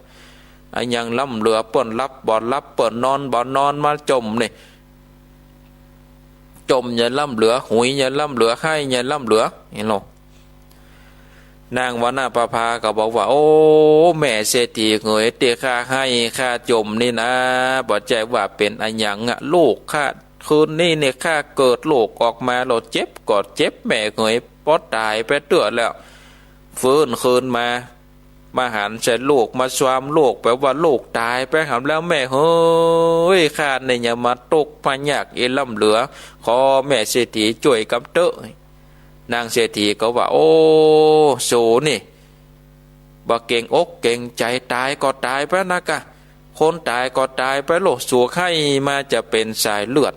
อะหยังล้ำเหลือ เปิ้นหลับบ่หลับ เปิ้นนอนบ่นอน มาจ่มนี่ จ่มใหญ่ล้ำเหลือ หุยใหญ่ล้ำเหลือ หื้อใหญ่ล้ำเหลือ นี่เนาะ นางวรรณประภาก็บอกว่า โอ้ แม่เศรษฐีเหย ตี้ข้าหื้อข้าจ่มนี่นะ บ่ใจ้ว่าเป๋นอะหยังอะ ลูกข้า คืนนี้นี่ข้าเกิดลูกออกมาแล้ว เจ็บก็เจ็บแม่เหย ปอต๋ายไปเตื้อแล้ว ฟื้นคืนมา มาหันใส่ลูก มาซวามลูก แป๋ว่าลูกต๋ายไปหำแล้วแม่เหย ข้านี่ยังมาตุ๊กข์มายากอีล้ำเหลือ ขอแม่เศรษฐีจ้วยกำเต๊อะ นางเศรษฐีก็ว่า โอ้ สูนี่ บ่เกรงอกเกรงใจ๋ ต๋ายก็ต๋ายไปนะก่า คนต๋ายก็ต๋ายไปโลด สูหื้อมาจะเป๋นสายเลือด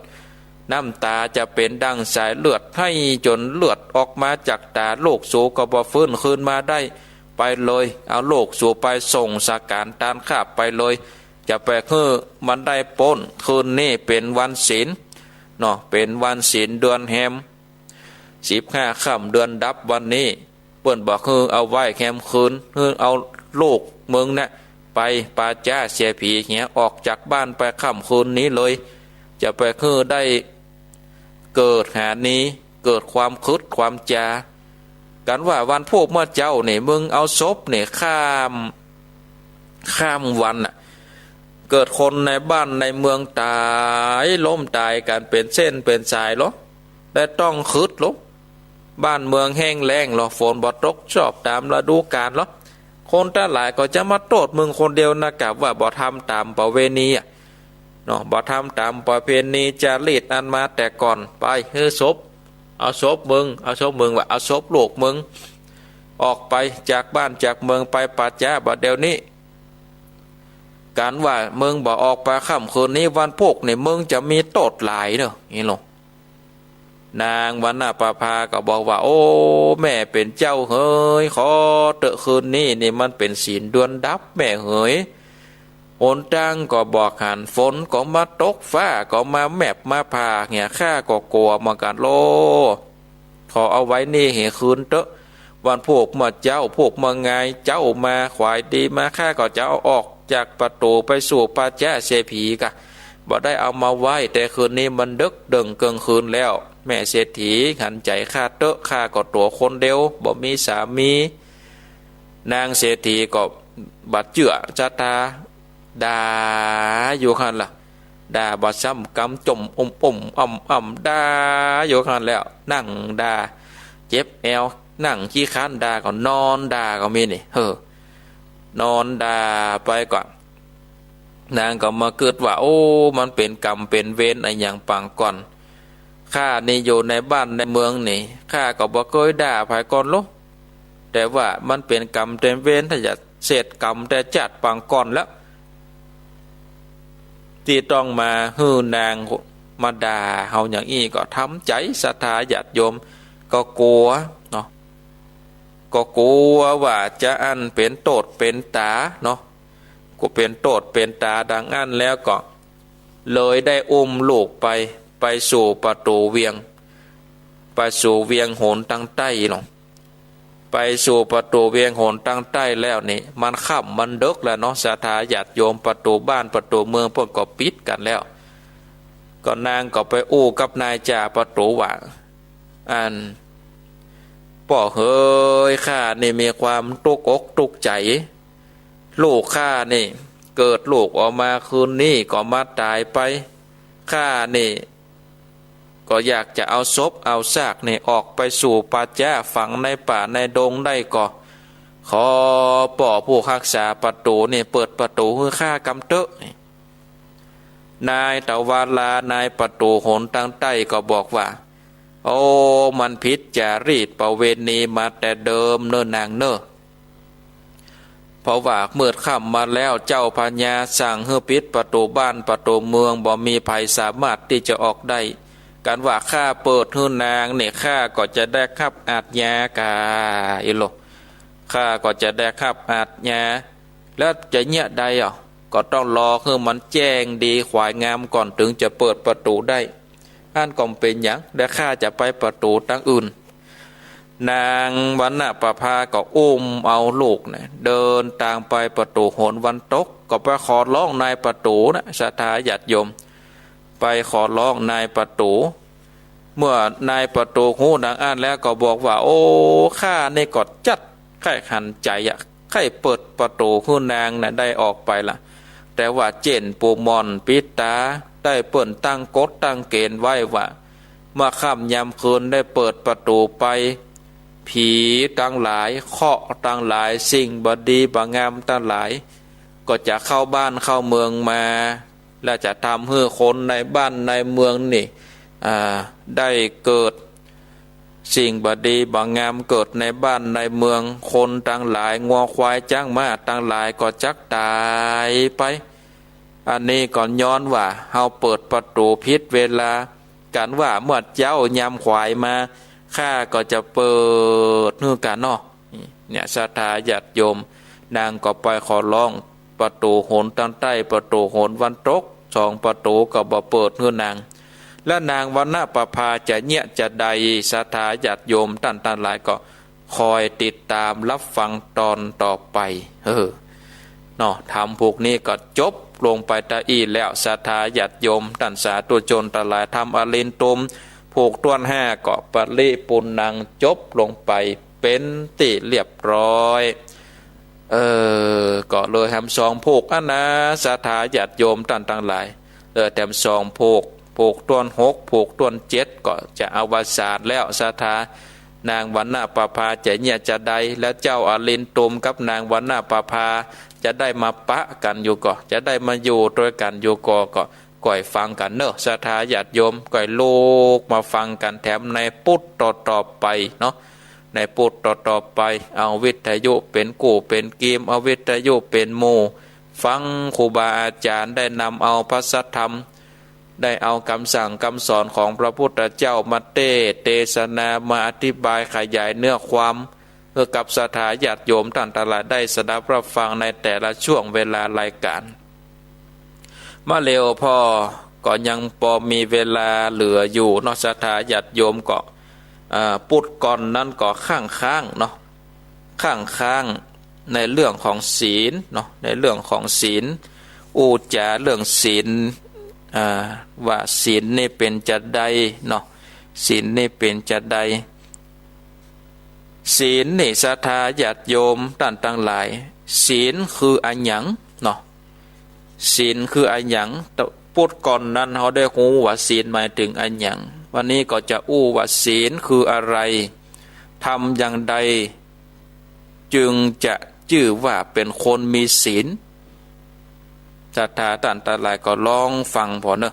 น้ำต๋าจะเป๋นดั่งสายเลือด หื้อจ๋นเลือดออกมาจากต๋า ลูกสูก็บ่ฟื้นคืนมาได้ ไปเลย เอาลูกสูไปส่งสการตานขาบไปเลย จะไปหื้อมันได้ป๊น คืนนี้เป๋นวันศีลเนาะ เป๋นวันศีลเดือนแฮม สิบห้าค่ำเดือนดับวันนี้ เปิ้นบ่หื้อเอาไหว้แฮมคืน หื้อเอาลูกมึงเนี่ยไปปาจ๊ะเสียผีเหีย ออกจากบ้านไปค่ำคืนนี้เลย จะไปหื้อได้เกิดหานี้ เกิดความคิดความจ๋า กั๋นว่าวันพูกเมื่อเจ๊านี่ มึงเอาศพนี่ข้าม ข้ามวันน่ะ เกิดคนในบ้านในเมืองต๋าย ล้มต๋ายกั๋นเป๋นเส้นเป๋นสายลอ ได้ต้องคิดลอ บ้านเมืองแห้งแล้งลอ ฝนบ่ตกชอบต๋ามฤดูกาลลอ คนตังหลายก็จะมาโต้ษมึงคนเดียวนะ กาว่าบ่ทำต๋ามประเวณีอะ เนาะ บ่ทำต๋ามประเพณีจารีตอันมาแต่ก่อน ไป หื้อศพ เอาศพมึง เอาศพมึงว่า เอาศพลูกมึง ออกไปจากบ้านจากเมืองไปป่าจ๊าบ่าเดี่ยวนี้ กาว่ามึงบ่ออกไปค่ำคืนนี้วันพูกนี่ มึงจะมีโต้ษหลายเนาะ นี่ลอ นางวรรณประภาก็บอกว่า โอ้ แม่เป๋นเจ้าเหย ขอเต๊อะ คืนนี้นี่มันเป๋นศีลด้วนดับแม่เหย หนตางก็บ่หัน ฝนก็มาตก ฟ้าก็มาแมบมาผ่า เหีย ข้าก็กั๋วเหมือนกั๋นลอ ขอเอาไว้นี่หื้อคืนเต๊อะ วันพูกเมื่อเจ๊า พูกเมื่องายเจ๊ามา ขวายดีมา ข้าก็จะเอาออกจากประตู๋ไปสู่ป่าจ๊าเศรษฐีกะ บ่ได้เอามาไว้ แต่คืนนี้มันดึกเดิ่งเกิ่งคืนแล้ว แม่เศรษฐีหันใจ๋ข้าเต๊อะ ข้าก็ตั๋วคนเดียว บ่มีสามี นางเศรษฐีก็บ่เจื้อศรัทธา ด่าอยู่หั้นละ ด่าบ่ซ้ำกำ จ่มอ่มๆ อ่ำๆ ด่าอยู่หั้นแล้ว นั่งด่า เจ็บแอว นั่งขี้คร้านด่า ก็นอนด่าก็มีนี่ เออ นอนด่าไปก่อน นางก็มากึ๊ดว่า โอ้ มันเป๋นกรรมเป๋นเวรอะหยังปางก่อน ข้านี่อยู่ในบ้านในเมืองนี่ ข้าก็บ่เกยด่าใผก่อนลอ แต่ว่ามันเป๋นกรรมเป๋นเวร ถ้าจะเสร็จกรรมแต่จาติปางก่อนแล้ว ตี้ต้องมาหื้อนางมาด่าเฮาอย่างอี้ ก็ทำใจ๋ศรัทธาญาติโยม ก็กั๋วเนาะ ก็กั๋วว่าจะอั้นเป๋นโต้ษเป๋นต๋าเนาะ ก็เป๋นโต้ษเป๋นต๋าดังอั้นแล้วก็ เลยได้อุ้มลูกไป ไปสู่ประตู๋เวียง ไปสู่เวียงหนตางใต้เนาะ ไปสู่ประตู๋เวียงหนตางใต้แล้วนี่ มันค่ำมันดึกแล้วเนาะ ศรัทธาญาติโยม ประตู๋บ้านประตู๋เมืองเปิ้นก็ปิดกั๋นแล้ว ก็นางก็ไปอู้กับนายจ่าประตู๋ว่า อัน ป้อเหย ข้านี่มีความตุ๊กอกตุ๊กใจ๋ ลูกข้านี่ เกิดลูกออกมาคืนนี้ก็มาต๋ายไป ข้านี่ ก็อยากจะเอาศพเอาซากนี่ออกไปสู่ป่าจ๊า ฝังในป่าในดงได้ ก็ขอป้อผู้ฮักษาประตู๋นี่เปิดประตู๋หื้อข้ากำเต๊อะ นายตวาลา นายประตู๋หนตางใต้ก็บอกว่า โอ้ มันผิดจารีตประเวณีมาแต่เดิมเน่อนางเน่อ เพราะว่ามืดค่ำมาแล้ว เจ้าพญาสั่งหื้อปิดประตู๋บ้านประตู๋เมือง บ่มีใผสามารถตี้จะออกได้ กาว่าข้าเปิดหื้อนางนี่ ข้าก็จะได้ฮับอาชญากรรม อีโล ข้าก็จะได้ฮับอาชญา แล้วจะเยียะใดอ่ะ ก็ต้องรอหื้อมันแจ้งดีขวายงามก่อน เถิงจะเปิดประตู๋ได้ อั้นก็บ่เป๋นหยัง เดี๋ยวข้าจะไปประตู๋ตางอื่น นางวรรณประภาก็อุ้มเอาลูกนะ เดินตางไปประตู๋หนวันตก ก็ไปขอร้องนายประตู๋นะ ศรัทธาญาติโยม ไปขอร้องนายประตู๋ เมื่อนายประตู๋ฮู้ดังอั้นแล้วก็บอกว่า โอ้ ข้านี่ก็จักใค่หันใจ๋อะ ใค่เปิดประตู๋หื้อนางนะได้ออกไปละ แต่ว่าเจ้นปูหม่อนปิดต๋า ได้เปิ้นตั้งกฎตั้งเกณฑ์ไว้ว่า เมื่อค่ำยามคืนได้เปิดประตู๋ไป ผีตังหลาย เคราะห์ตังหลาย สิ่งบ่ดีบ่งามตังหลาย ก็จะเข้าบ้านเข้าเมืองมา และจะทำหื้อคนในบ้านในเมืองนี่ อ่า ได้เกิดสิ่งบ่ดีบ่งามเกิดในบ้านในเมือง คนตังหลาย งัวควายจ๊างม้าตังหลายก็จักต๋ายไป อันนี้ก็ย้อนว่าเฮาเปิดประตู๋ผิดเวลา กาว่าเมื่อเจ๊ายามขวายมา ข้าก็จะเปิดหื้อกั๋นเนาะ เนี่ย ศรัทธาญาติโยม นางก็ไปขอร้องประตู๋หนตางใต้ ประตู๋หนวันตก สองประตู๋ก็บ่เปิดหื้อนาง และนางวรรณประภาจะเยียะจะใด ศรัทธาญาติโยมต้านตังหลายก็คอยติดต๋ามฮับฟังต๋อนต่อไป เออ เนาะ ธรรมผูกนี้ก็จบลงไปตะอี้แล้ว ศรัทธาญาติโยมต้านสาธุชนตังหลาย ธรรมอรินตุม ผูกต้วนห้าก็ปริปูณัง จบลงไปเป๋นตี้เรียบร้อย เออ ก็เลยแถมสองผูกอั้นนะ ศรัทธาญาติโยมต้านตังหลาย เลยแถมสองผูก ผูกต้วนหก ผูกต้วนเจ็ด ก็จะอวสานแล้ว ศรัทธา นางวรรณประภาจะเยียะจาใด แล้วเจ้าอลินตุมกับนางวรรณประภาจะได้มาปะกั๋นอยู่ก่อ จะได้มาอยู่ตวยกั๋นอยู่ก่อ ก็ ก้อยฟังกั๋นเน่อ ศรัทธาญาติโยม ก้อยลุกมาฟังกั๋นแถมในปุดต่อๆ ไปเนาะ ในปุดต่อๆ ไป เอาวิทยุเป๋นกู้เป๋นกีม เอาวิทยุเป๋นหมู่ ฟังครูบาอาจ๋ารย์ได้นำเอาพระสัทธรรม ได้เอากำสั่งกำสอนของพระพุทธเจ้ามาเตสน์เตสนา มาอธิบายขยายเนื้อความ หื้อกับศรัทธาญาติโยมต้านตังหลายได้สดับรับฟังในแต่ละช่วงเวลารายก๋าน มะเร็วพ่อก็ยังปอมีเวลาเหลืออยู่เนาะ ศรัทธาญาติโยมก็ อ่า ปุดก่อนนั้นก็ค้างๆ เนาะ ค้างๆ ในเรื่องของศีลเนาะ ในเรื่องของศีล อู้จ๋าเรื่องศีล อ่า ว่าศีลนี่เป๋นจาใดเนาะ ศีลนี่เป๋นจาใด ศีลนี่ศรัทธาญาติโยมต้านตังหลาย ศีลคืออะหยังเนาะ ศีลคืออะหยัง ปุดก่อนนั้นเฮาได้ฮู้ว่าศีลหมายเถิงอะหยัง วันนี้ก็จะอู้ว่าศีลคืออะไร ทำอย่างใดจึงจะจื้อว่าเป๋นคนมีศีล ศรัทธาต้านตังหลายก็ลองฟังผ่อเน่อ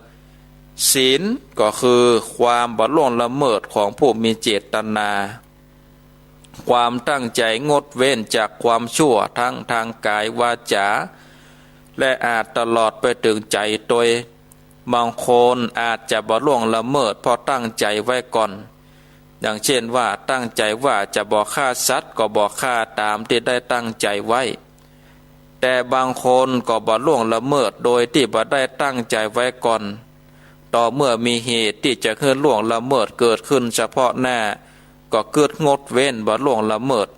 ศีลก็คือความบ่ล่วงละเมิดของผู้มีเจตนา ความตั้งใจ๋งดเว้นจากความชั่วทั้งตางก๋ายวาจ๋า และอาจตลอดไปเถิงใจ๋ตวย บางคนอาจจะบ่ล่วงละเมิดเพราะตั้งใจ๋ไว้ก่อน อย่างเช่นว่าตั้งใจ๋ว่าจะบ่ฆ่าสัตว์ก็บ่ฆ่าต๋ามตี้ได้ตั้งใจ๋ไว้ แต่บางคนก็บ่ล่วงละเมิดโดยตี้บ่ได้ตั้งใจ๋ไว้ก่อน ต่อเมื่อมีเหตุตี้จะหื้อล่วงละเมิดเกิดขึ้นเฉพาะหน้า ก็กึ๊ดงดเว้นบ่ล่วงละเมิด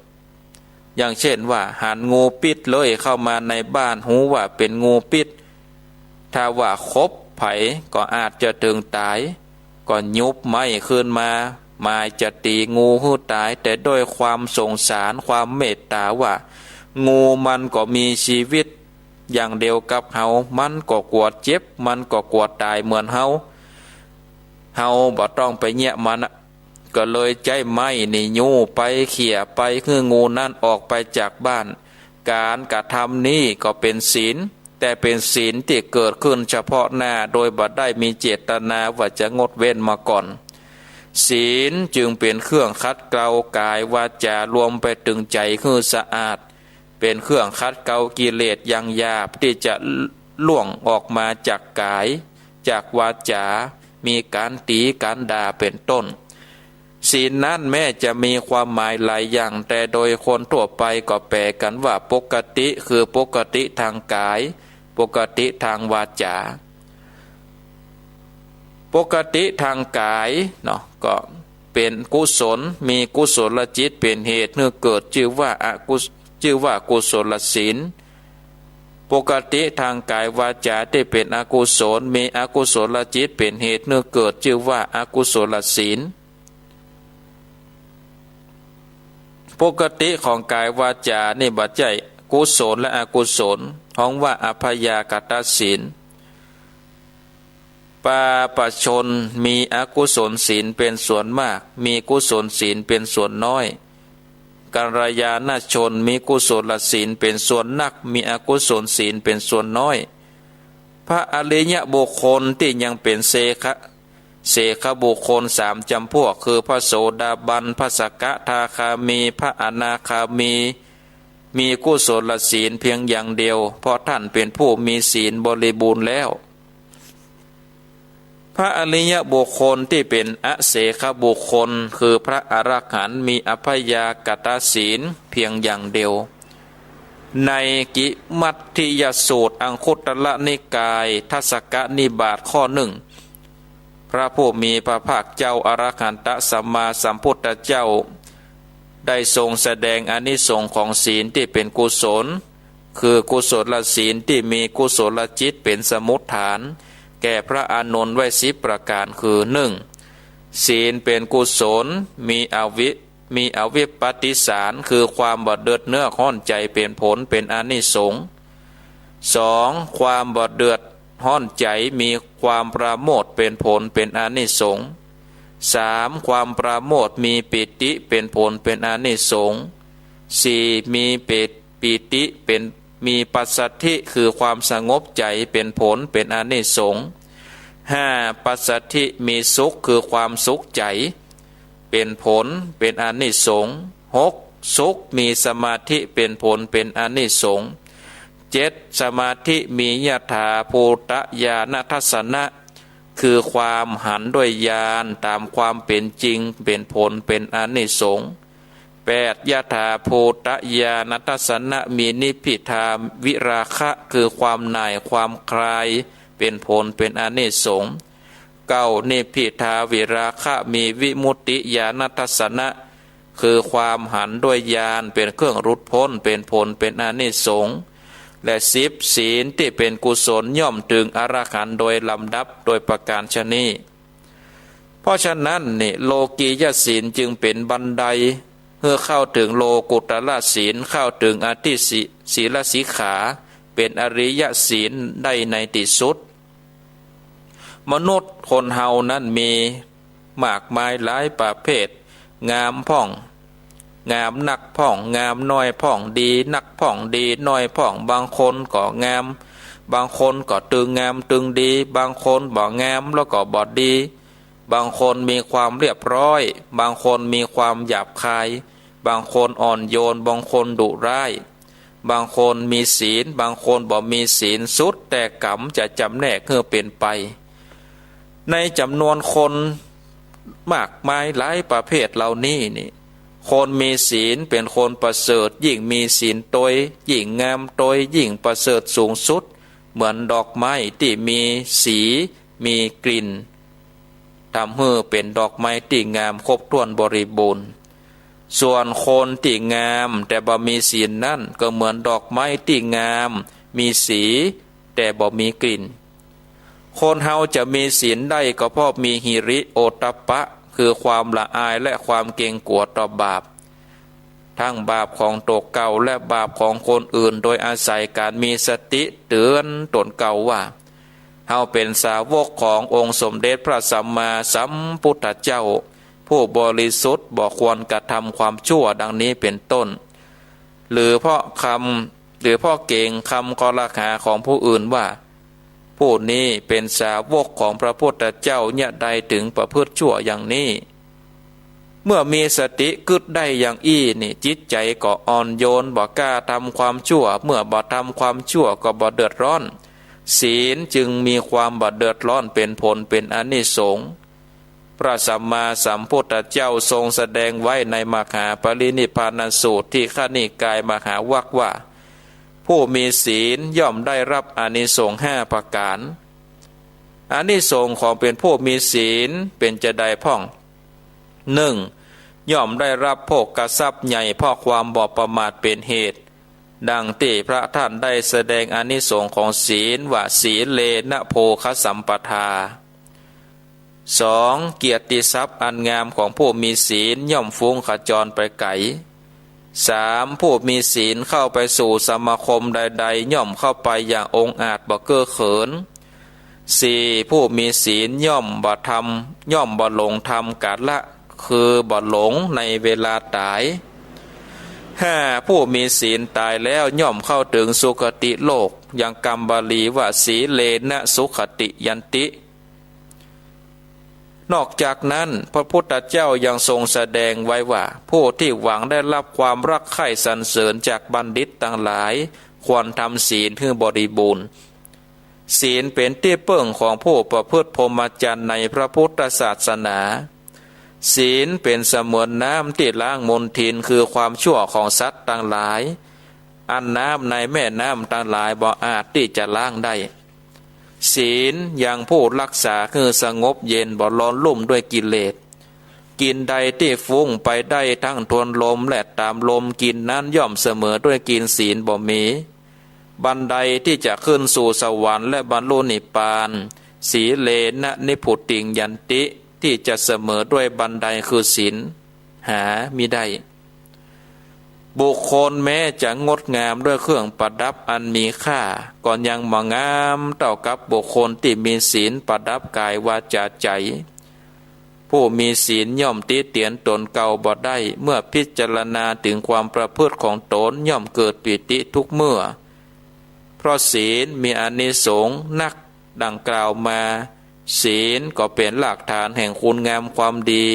อย่างเช่นว่าหันงูปิ๊ดเลื้อยเข้ามาในบ้าน ฮู้ว่าเป๋นงูปิ๊ด ถ้าว่าคบใผก็อาจจะเถิงต๋าย ก็ยุบไม้ขึ้นมา หมายจะตี๋งูหื้อต๋าย แต่ด้วยความสงสาร ความเมตต๋าว่า งูมันก็มีจีวิตอย่างเดียวกับเฮา มันก็กั๋วเจ็บ มันก็กั๋วต๋ายเหมือนเฮา เฮาบ่ต้องไปเยียะมันอะ ก็เลยใจ๊ไม้นี่ยู้ไป เขี่ยไป หื้องูนั้นออกไปจากบ้าน ก๋านกระทำนี้ก็เป๋นศีล แต่เป๋นศีลตี้เกิดขึ้นเฉพาะหน้า โดยบ่ได้มีเจตนาว่าจะงดเว้นมาก่อน ศีลจึงเป๋นเครื่องขัดเกลากายวาจ๋ารวมไปเถิงใจ๋หื้อสะอาด เป๋นเครื่องขัดเกลากิเลสอย่างหยาบตี้จะล่วงออกมาจากกาย จากวาจ๋า มีก๋านตี๋ก๋านด่าเป๋นต้น ศีลนั้นแม้จะมีความหมายหลายอย่าง แต่โดยคนทั่วไปก็แป๋กั๋นว่าปกติ คือปกติตางกาย ปกติตางวาจ๋า ปกติตางกายเนาะ ก็เป๋นกุศล มีกุศลจิตเป๋นเหตุหื้อเกิด จื้อว่าอกุศ- จื้อว่ากุศลศีล ปกติตางกายวาจ๋าตี้เป๋นอกุศล มีอกุศลจิตเป๋นเหตุหื้อเกิด จื้อว่าอกุศลศีล ปกติของกายวาจ๋านี่บ่ใจ้กุศลและอกุศล ฮ้องว่าอัพยากตศีล ปาปชนมีอกุศลศีลเป๋นส่วนมาก มีกุศลศีลเป๋นส่วนน้อย กัลยาณชนมีกุศลศีลเป๋นส่วนนัก มีอกุศลศีลเป๋นส่วนน้อย พระอริยบุคคลตี้ยังเป๋นเสขะ- เสขบุคคลสามจ๋ำพวก คือพระโสดาบัน พระสกทาคามี พระอนาคามี มีกุศลศีลเพียงอย่างเดียว เพราะต้านเป๋นผู้มีศีลบริบูรณ์แล้ว พระอริยบุคคลตี้เป๋นอเสขบุคคล คือพระอรหันต์ มีอัพยากตศีลเพียงอย่างเดียว ในกิมัฏฐิยสูตร อังคุตรนิกาย ทัสสกนิบาตข้อนึ่ง พระผู้มีพระภาคเจ้าอรหันตสัมมาสัมพุทธเจ้า ได้ทรงแสดงอานิสงส์ของศีลตี้เป๋นกุศล คือกุศลศีลตี้มีกุศลจิตเป๋นสมุฏฐาน แก่พระอานนท์ไว้สิบประก๋าน คือ นึ่ง ศีลเป๋นกุศล มีอวิ- มีอวิปปติสาร คือความบ่เดือดเนื้อฮ้อนใจ๋เป๋นผล เป๋นอานิสงส์ สอง ความบ่เดือดฮ้อนใจ๋ มีความปราโมทย์เป๋นผล เป๋นอานิสงส์ สาม ความปราโมทย์ มีปีติ เป๋นผลเป๋นอานิสงส์ สี่ มีเป ปีติ เป๋น มีปัสสัทธิ คือความสงบใจ๋ เป๋นผลเป๋นอานิสงส์ ห้า ปัสสัทธิ มีสุข คือความสุขใจ๋ เป๋นผลเป๋นอานิสงส์ หก สุข มีสมาธิ เป๋นผลเป๋นอานิสงส์ เจ็ด สมาธิ มียถาภูตญาณทัสสนะ คือความหันด้วยญาณต๋ามความเป๋นจริง เป๋นผลเป๋นอานิสงส์ แปด ยถาภูตญาณทัสสนะ มีนิพพิทาวิราคะ คือความหน่ายความคลาย เป๋นผลเป๋นอานิสงส์ เก้า นิพพิทาวิราคะ มีวิมุตติญาณทัสสนะ คือความหันด้วยญาณเป๋นเครื่องหลุดป๊น เป๋นผลเป๋นอานิสงส์ และสิบ ศีลตี้เป๋นกุศลย่อมเถิงอรหันต์โดยลำดับ โดยประก๋านฉะนี้ เพราะฉะนั้นนี่ โลกียศีลจึงเป๋นบันไดหื้อเข้าเถิงโลกุตตรศีล เข้าเถิงอธิศี ศีลสิกขา เป๋นอริยศีลได้ในตี้สุด มนุษย์คนเฮานั้นมีมากมายหลายประเภท งามพ่อง งามนักพ่อง งามน้อยพ่อง ดีนักพ่อง ดีน้อยพ่อง บางคนก็งาม บางคนก็ตึงงามตึงดี บางคนบ่งามแล้วก็บ่ดี บางคนมีความเรียบร้อย บางคนมีความหยาบคาย บางคนอ่อนโยน บางคนดุร้าย บางคนมีศีล บางคนบ่มีศีล สุดแต่ก๋รรมจะจำแนกหื้อเป๋นไป ในจ๋ำนวนคนมากมายหลายประเภทเหล่านี้นี่ คนมีศีลเป๋นคนประเสริฐ ยิ่งมีศีลตวย ยิ่งงามตวย ยิ่งประเสริฐสูงสุด เหมือนดอกไม้ตี้มีสี มีกลิ่น ทำหื้อเป๋นดอกไม้ตี้งามครบถ้วนบริบูรณ์ ส่วนคนตี้งามแต่บ่มีศีลนั้น ก็เหมือนดอกไม้ตี้งาม มีสี แต่บ่มีกลิ่น คนเฮาจะมีศีลได้ก็เพราะมีหิริโอตตัปปะ คือความละอายและความเกรงกลัวต่อบาป ทั้งบาปของตั๋วเก่าและบาปของคนอื่น โดยอาศัยก๋านมีสติเตื๋อนต๋นเก่าว่า เฮาเป๋นสาวกขององค์สมเด็จพระสัมมาสัมพุทธเจ้า ผู้บริสุทธิ์ บ่ควรกระทำความชั่วดังนี้เป๋นต้น หรือเพราะกำ หรือเพราะเก๋งกำคอรหาของผู้อื่นว่า ผู้นี้เป๋นสาวกของพระพุทธเจ้า เยียะใดเถิงประพฤติชั่วอย่างนี้ เมื่อมีสติกึ๊ดได้อย่างอี้นี่ จิตใจ๋ก็อ่อนโยน บ่กล้าทำความชั่ว เมื่อบ่ทำความชั่วก็บ่เดือดร้อน ศีลจึงมีความบ่เดือดร้อน เป๋นผลเป๋นอานิสงส์ พระสัมมาสัมพุทธเจ้าทรงแสดงไว้ในมหาปรินิพพานสูตร ทีฆนิกายมหาวักว่า ผู้มีศีลย่อมได้รับอานิสงส์ห้าประก๋าน อานิสงส์ของเป๋นผู้มีศีลเป๋นจาใดพ่อง หนึ่ง ย่อมได้รับโภคทรัพย์ใหญ่เพราะความบ่ประมาทเป๋นเหตุ ดังตี้พระท่านได้แสดงอานิสงส์ของศีลว่า สีเลนะโภคสัมปทา สอง เกียรติทรัพย์อันงามของผู้มีศีลย่อมฟุ้งขจรไปไก๋ สาม ผู้มีศีลเข้าไปสู่สมาคมใดๆ ย่อมเข้าไปอย่างองอาจบ่เก้อเขิน สี่ ผู้มีศีลย่อมบ่ทำ ย่อมบ่หลงทำกาละ คือบ่หลงในเวลาต๋าย ห้า ผู้มีศีลต๋ายแล้วย่อมเข้าเถิงสุคติโลก ยังกำบาลีว่า สีเลนะสุขติยันติ นอกจากนั้น พระพุทธเจ้ายังทรงแสดงไว้ว่า ผู้ที่หวังได้รับความรักใคร่สรรเสริญจากบัณฑิตตังหลาย ควรทำศีลหื้อบริบูรณ์ ศีลเป๋นตี้เปิ้งของผู้ประพฤติพรหมจรรย์ในพระพุทธศาสนา ศีลเป๋นเสมือนน้ำตี้ล้างมลทินคือความชั่วของสัตว์ตังหลาย อันน้ำในแม่น้ำตังหลายบ่อาจตี้จะล้างได้ ศีลยังผู้รักษาหื้อสงบเย็นบ่ร้อนรุ่มด้วยกิเลส กลิ่นใดตี้ฟุ้งไปได้ทั้งทวนลมและต๋ามลม กลิ่นนั้นย่อมเสมอด้วยกลิ่นศีลบ่มี บันไดตี้จะขึ้นสู่สวรรค์และบรรลุนิพพาน สีเลนะนิพพุติงยันติ ตี้จะเสมอด้วยบันไดคือศีล หามิได้ บุคคลแม้จะงดงามด้วยเครื่องประดับอันมีค่า ก็ยังบ่งามเต้ากับบุคคลตี้มีศีลประดับก๋ายวาจาใจ๋ ผู้มีศีลย่อมติเตียนตนเก่าบ่ได้ เมื่อพิจารณาเถิงความประพฤติของตนย่อมเกิดปีติทุกเมื่อ เพราะศีลมีอานิสงส์นักดังกล่าวมา ศีลก็เป๋นรากฐานแห่งคุณงามความดี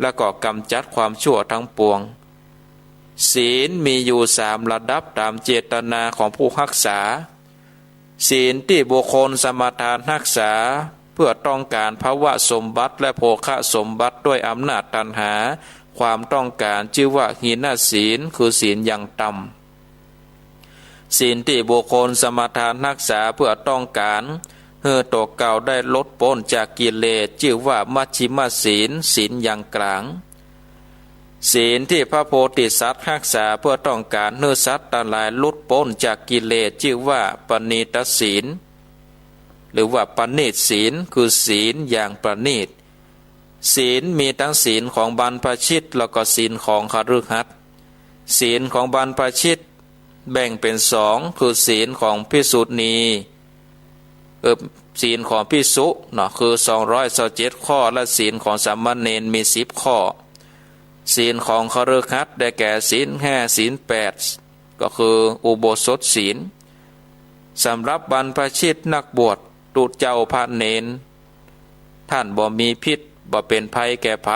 และก็ก๋ำจัดความชั่วทั้งปวง ศีลมีอยู่สามระดับต๋ามเจตนาของผู้ฮักษา ศีลตี้บุคคลสมาทานฮักษาเพื่อต้องก๋านภวสมบัติและโภคสมบัติด้วยอำนาจตัณหาความต้องก๋าน จื้อว่าหีนศีล คือศีลอย่างต่ำ ศีลตี้บุคคลสมาทานฮักษาเพื่อต้องก๋านหื้อตั๋วเก่าได้หลุดป๊นจากกิเลส จื้อว่ามัชฌิมศีล ศีลอย่างก๋าง ศีลตี้พระโพธิสัตว์ฮักษาเพื่อต้องก๋านหื้อสัตว์ตังหลายหลุดป๊นจากกิเลส จื้อว่าปณีตศีล หรือว่าประณีตศีล คือศีลอย่างประณีต ศีลมีตึงศีลของบรรพชิต แล้วก็ศีลของคฤหัสถ์ ศีลของบรรพชิตแบ่งเป๋นสอง คือศีลของภิกษุณี เออ ศีลของภิกษุเนาะ คือสองร้อยซาวเจ็ดข้อ และศีลของสามเณรมีสิบข้อ ศีลของคฤหัสถ์ได้แก่ศีลห้า ศีลแปด ก็คืออุโบสถศีล สำหรับบรรพชิตนักบวชตุ๊เจ้าพระเณร ต้านบ่มีพิษ บ่เป๋นภัยแก่ใผ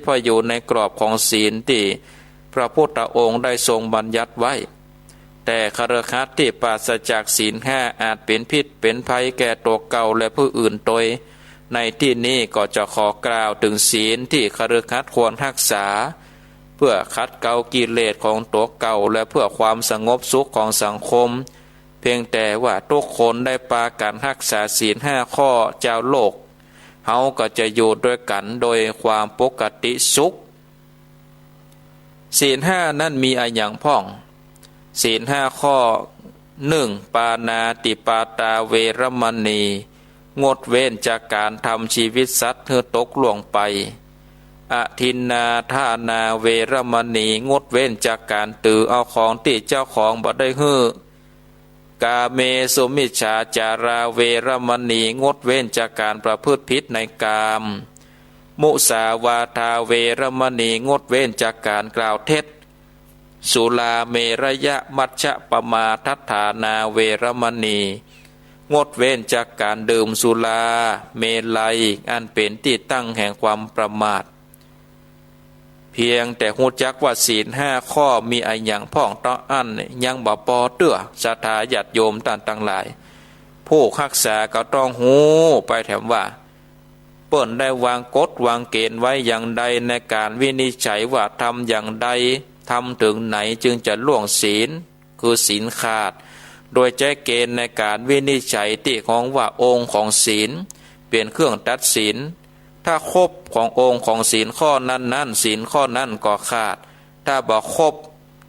เพราะอยู่ในกรอบของศีลตี้พระพุทธองค์ได้ทรงบัญญัติไว้ แต่คฤหัสถ์ตี้ปราศจากศีลห้าอาจเป๋นพิษเป๋นภัยแก่ตั๋วเก่าและผู้อื่นตวย ในตี้นี้ก็จะขอกล่าวเถิงศีลตี้คฤหัสถ์ควรฮักษา เพื่อขัดเกลากิเลสของตั๋วเก่า และเพื่อความสงบสุขของสังคม เพียงแต่ว่าทุกคนได้ปากั๋นฮักษาศีลห้าข้อ จาวโลกเฮาก็จะอยู่ตวยกั๋นโดยความปกติสุข ศีลห้านั้นมีอะหยังพ่อง ศีลห้าข้อ นึ่ง ปาณาติปาตาเวรมณี งดเว้นจากก๋านทำจีวิตสัตว์หื้อตกล่วงไป อทินนาทานาเวรมณี งดเว้นจากก๋านถือเอาของตี้เจ้าของบ่ได้หื้อ กาเมสุมิจฉาจาราเวรมณี งดเว้นจากก๋านประพฤติผิดในกาม มุสาวาทาเวรมณี งดเว้นจากก๋านกล่าวเท็จ สุราเมรยมัชฌปมาทัฏฐานาเวรมณี งดเว้นจากก๋านดื่มสุราเมรัย อันเป๋นตี้ตั้งแห่งความประมาท เพียงแต่ฮู้จักว่าศีลห้าข้อมีอะหยังพ่องเต้าอั้น ยังบ่ปอเตื้อ ศรัทธาญาติโยมต้านตังหลาย ผู้ฮักษาก็ต้องฮู้ไปแถมว่า เปิ้นได้วางกฎวางเกณฑ์ไว้อย่างใดในก๋านวินิจฉัยว่าทำอย่างใด ทำเถิงไหนจึงจะล่วงศีล คือศีลขาด โดยใจ๊เกณฑ์ในก๋านวินิจฉัยตี้ฮ้องว่าองค์ของศีล เป๋นเครื่องตัดสิน ถ้าครบขององค์ของศีลข้อนั้นๆ ศีลข้อนั้นก็ขาด ถ้าบ่ครบ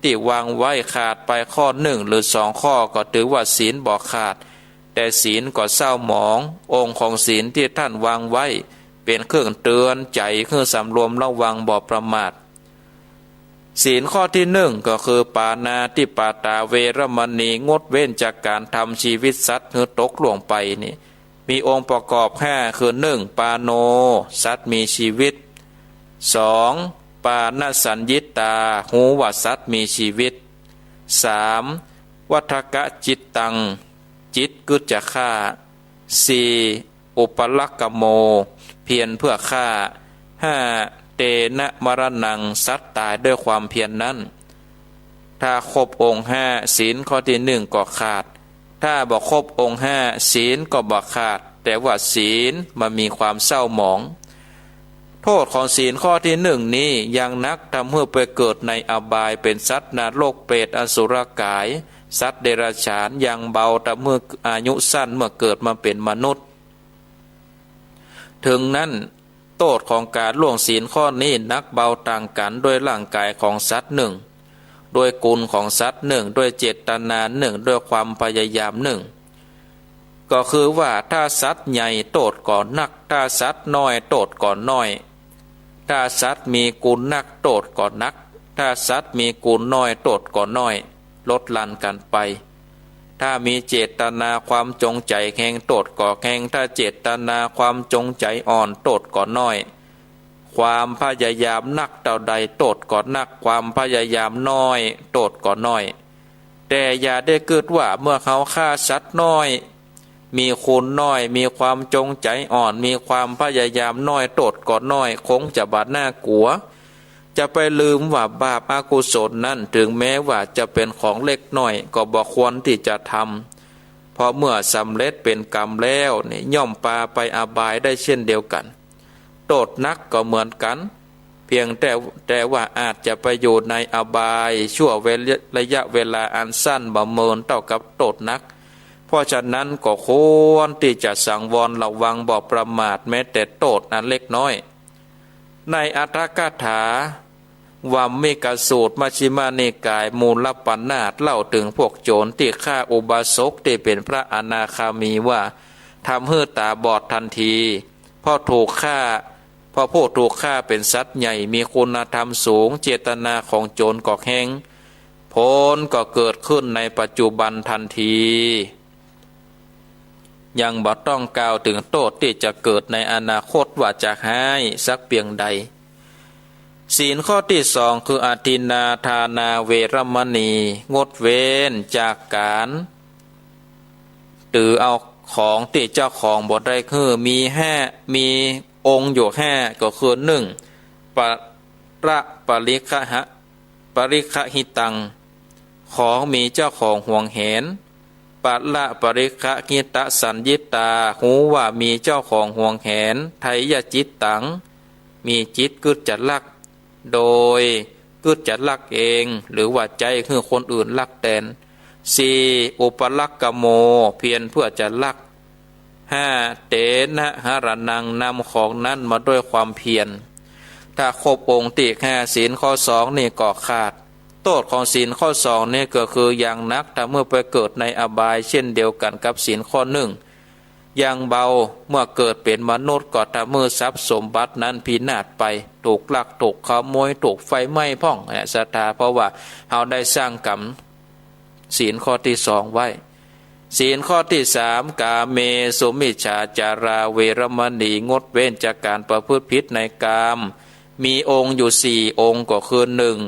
ตี้วางไว้ ขาดไปข้อนึ่งหรือสองข้อก็ถือว่าศีลบ่ขาด แต่ศีลก็เศร้าหมอง องค์ของศีลตี้ต้านวางไว้เป๋นเครื่องเตือนใจ๋หื้อสำรวมระวังบ่ประมาท ศีลข้อตี้นึ่งก็คือปาณาติปาตาเวรมณี งดเว้นจากก๋านทำจีวิตสัตว์หื้อตกล่วงไปนี่ มีองค์ประกอบห้า คือ นึ่ง ปาโณ สัตว์มีจีวิต สอง ปาณสัญญิตา ฮู้ว่าสัตว์มีจีวิต สาม วัฏฐกจิตตัง จิตกึ๊ดจะฆ่า สี่ อุปลักขโม เพียรเพื่อฆ่า ห้า เตนะมรณัง สัตว์ต๋ายด้วยความเพียรนั้น ถ้าครบองค์ห้า ศีลข้อตี้นึ่งก็ขาด ถ้าบ่ครบองค์ห้า ศีลก็บ่ขาด แต่ว่าศีลมันมีความเศร้าหมอง โต้ษของศีลข้อตี้นึ่งนี้ยังนัก ทำหื้อไปเกิดในอบาย เป๋นสัตว์นรก เปรต อสุรกาย สัตว์เดรัจฉาน ยังเบา ทำหื้ออายุสั้นเมื่อเกิดมาเป๋นมนุษย์ เถิงนั้น โต้ษของก๋านล่วงศีลข้อนี้นักเบาต่างกั๋น ด้วยร่างก๋ายของสัตว์นึ่ง ด้วยกุลของสัตว์นึ่ง ด้วยเจตนานึ่ง ด้วยความพยายามนึ่ง ก็คือว่าถ้าสัตว์ใหญ่โต้ษก็นัก ถ้าสัตว์น้อยโต้ษก็น้อย ถ้าสัตว์มีกุลนักโต้ษก็นัก ถ้าสัตว์มีกุลน้อยโต้ษก็น้อย ลดหลั่นกั๋นไป ถ้ามีเจตนาความจงใจ๋แฮงโต้ษก็แฮง ถ้าเจตนาความจงใจ๋อ่อนโต้ษก็น้อย ความพยายามนักเต้าใด โต้ษก็นัก ความพยายามน้อย โต้ษก็น้อย แต่อย่าได้กึ๊ดว่าเมื่อเฮาฆ่าสัตว์น้อย มีคุณน้อย มีความจงใจ๋อ่อน มีความพยายามน้อย โต้ษก็น้อย คงจะบ่น่ากลัว จะไปลืมว่าบาปอกุศลนั้น เถิงแม้ว่าจะเป๋นของเล็กน้อย ก็บ่ควรตี้จะทำ เพราะเมื่อสำเร็จเป๋นกรรมแล้วนี่ ย่อมปาไปอบายได้เช่นเดียวกั๋น โต้ษหนักก็เหมือนกั๋น เพียงแต่ แต่ว่าอาจจะไปอยู่ในอบายชั่วเวล- ระยะเวลาอันสั้น บ่เมินเต้ากับโต้ษหนัก เพราะฉะนั้นก็ควรตี้จะสังวรระวัง บ่ประมาทแม้แต่โต้ษอันเล็กน้อย ในอัฏฐกถา วัมมิกสูตร มัชฌิมนิกาย มูลปัณณาส เล่าเถิงพวกโจรตี้ฆ่าอุบาสกตี้เป๋นพระอนาคามีว่า ทำหื้อต๋าบอดตันที เพราะถูกฆ่า เพราะผู้ถูกฆ่าเป๋นสัตว์ใหญ่ มีคุณธรรมสูง เจตนาของโจรก็แฮง ผลก็เกิดขึ้นในปัจจุบันตันที ยังบ่ต้องกล่าวเถิงโต้ษตี้จะเกิดในอนาคตว่าจะฮ้ายสักเปียงใด ศีลข้อตี้สองคือ อทินนาทานาเวรมณี งดเว้นจากก๋าน ถือเอาของตี้เจ้าของบ่ได้หื้อ มีห้า มีองค์อยู่ห้า ก็คือ นึ่ง ปะระปะริคหะ ปะริคหิตัง ของมีเจ้าของหวงแหน ปะระปะริคหิตสัญญิตา ฮู้ว่ามีเจ้าของหวงแหน ไทยจิตตัง มีจิตกึ๊ดจะลัก โดยกึ๊ดจะลักเอง หรือว่าใจ๊หื้อคนอื่นลักแตน สี่ อุปลักขโม เพียรเพื่อจะลัก ห้า เตนะหะระณัง นำของนั้นมาด้วยความเพียร ถ้าครบองค์ตี้ห้า ศีลข้อสองนี่ก็ขาด โต้ษของศีลข้อสองนี่ก็คืออย่างหนัก ถ้าเมื่อไปเกิดในอบายเช่นเดียวกั๋นกับศีลข้อหนึ่ง อย่างเบา เมื่อเกิดเป๋นมนุษย์ก็ทำหื้อทรัพย์สมบัตินั้นพินาศไป ถูกลัก ถูกขโมย ถูกไฟไหม้พ่องเนี่ย ศรัทธา เพราะว่าเฮาได้สร้างกรรมศีลข้อตี้สองไว้ ศีลข้อตี้สาม กาเมสุมิจฉาจาราเวรมณี งดเว้นจากก๋านประพฤติผิดในกาม มีองค์อยู่สี่องค์ ก็คือ นึ่ง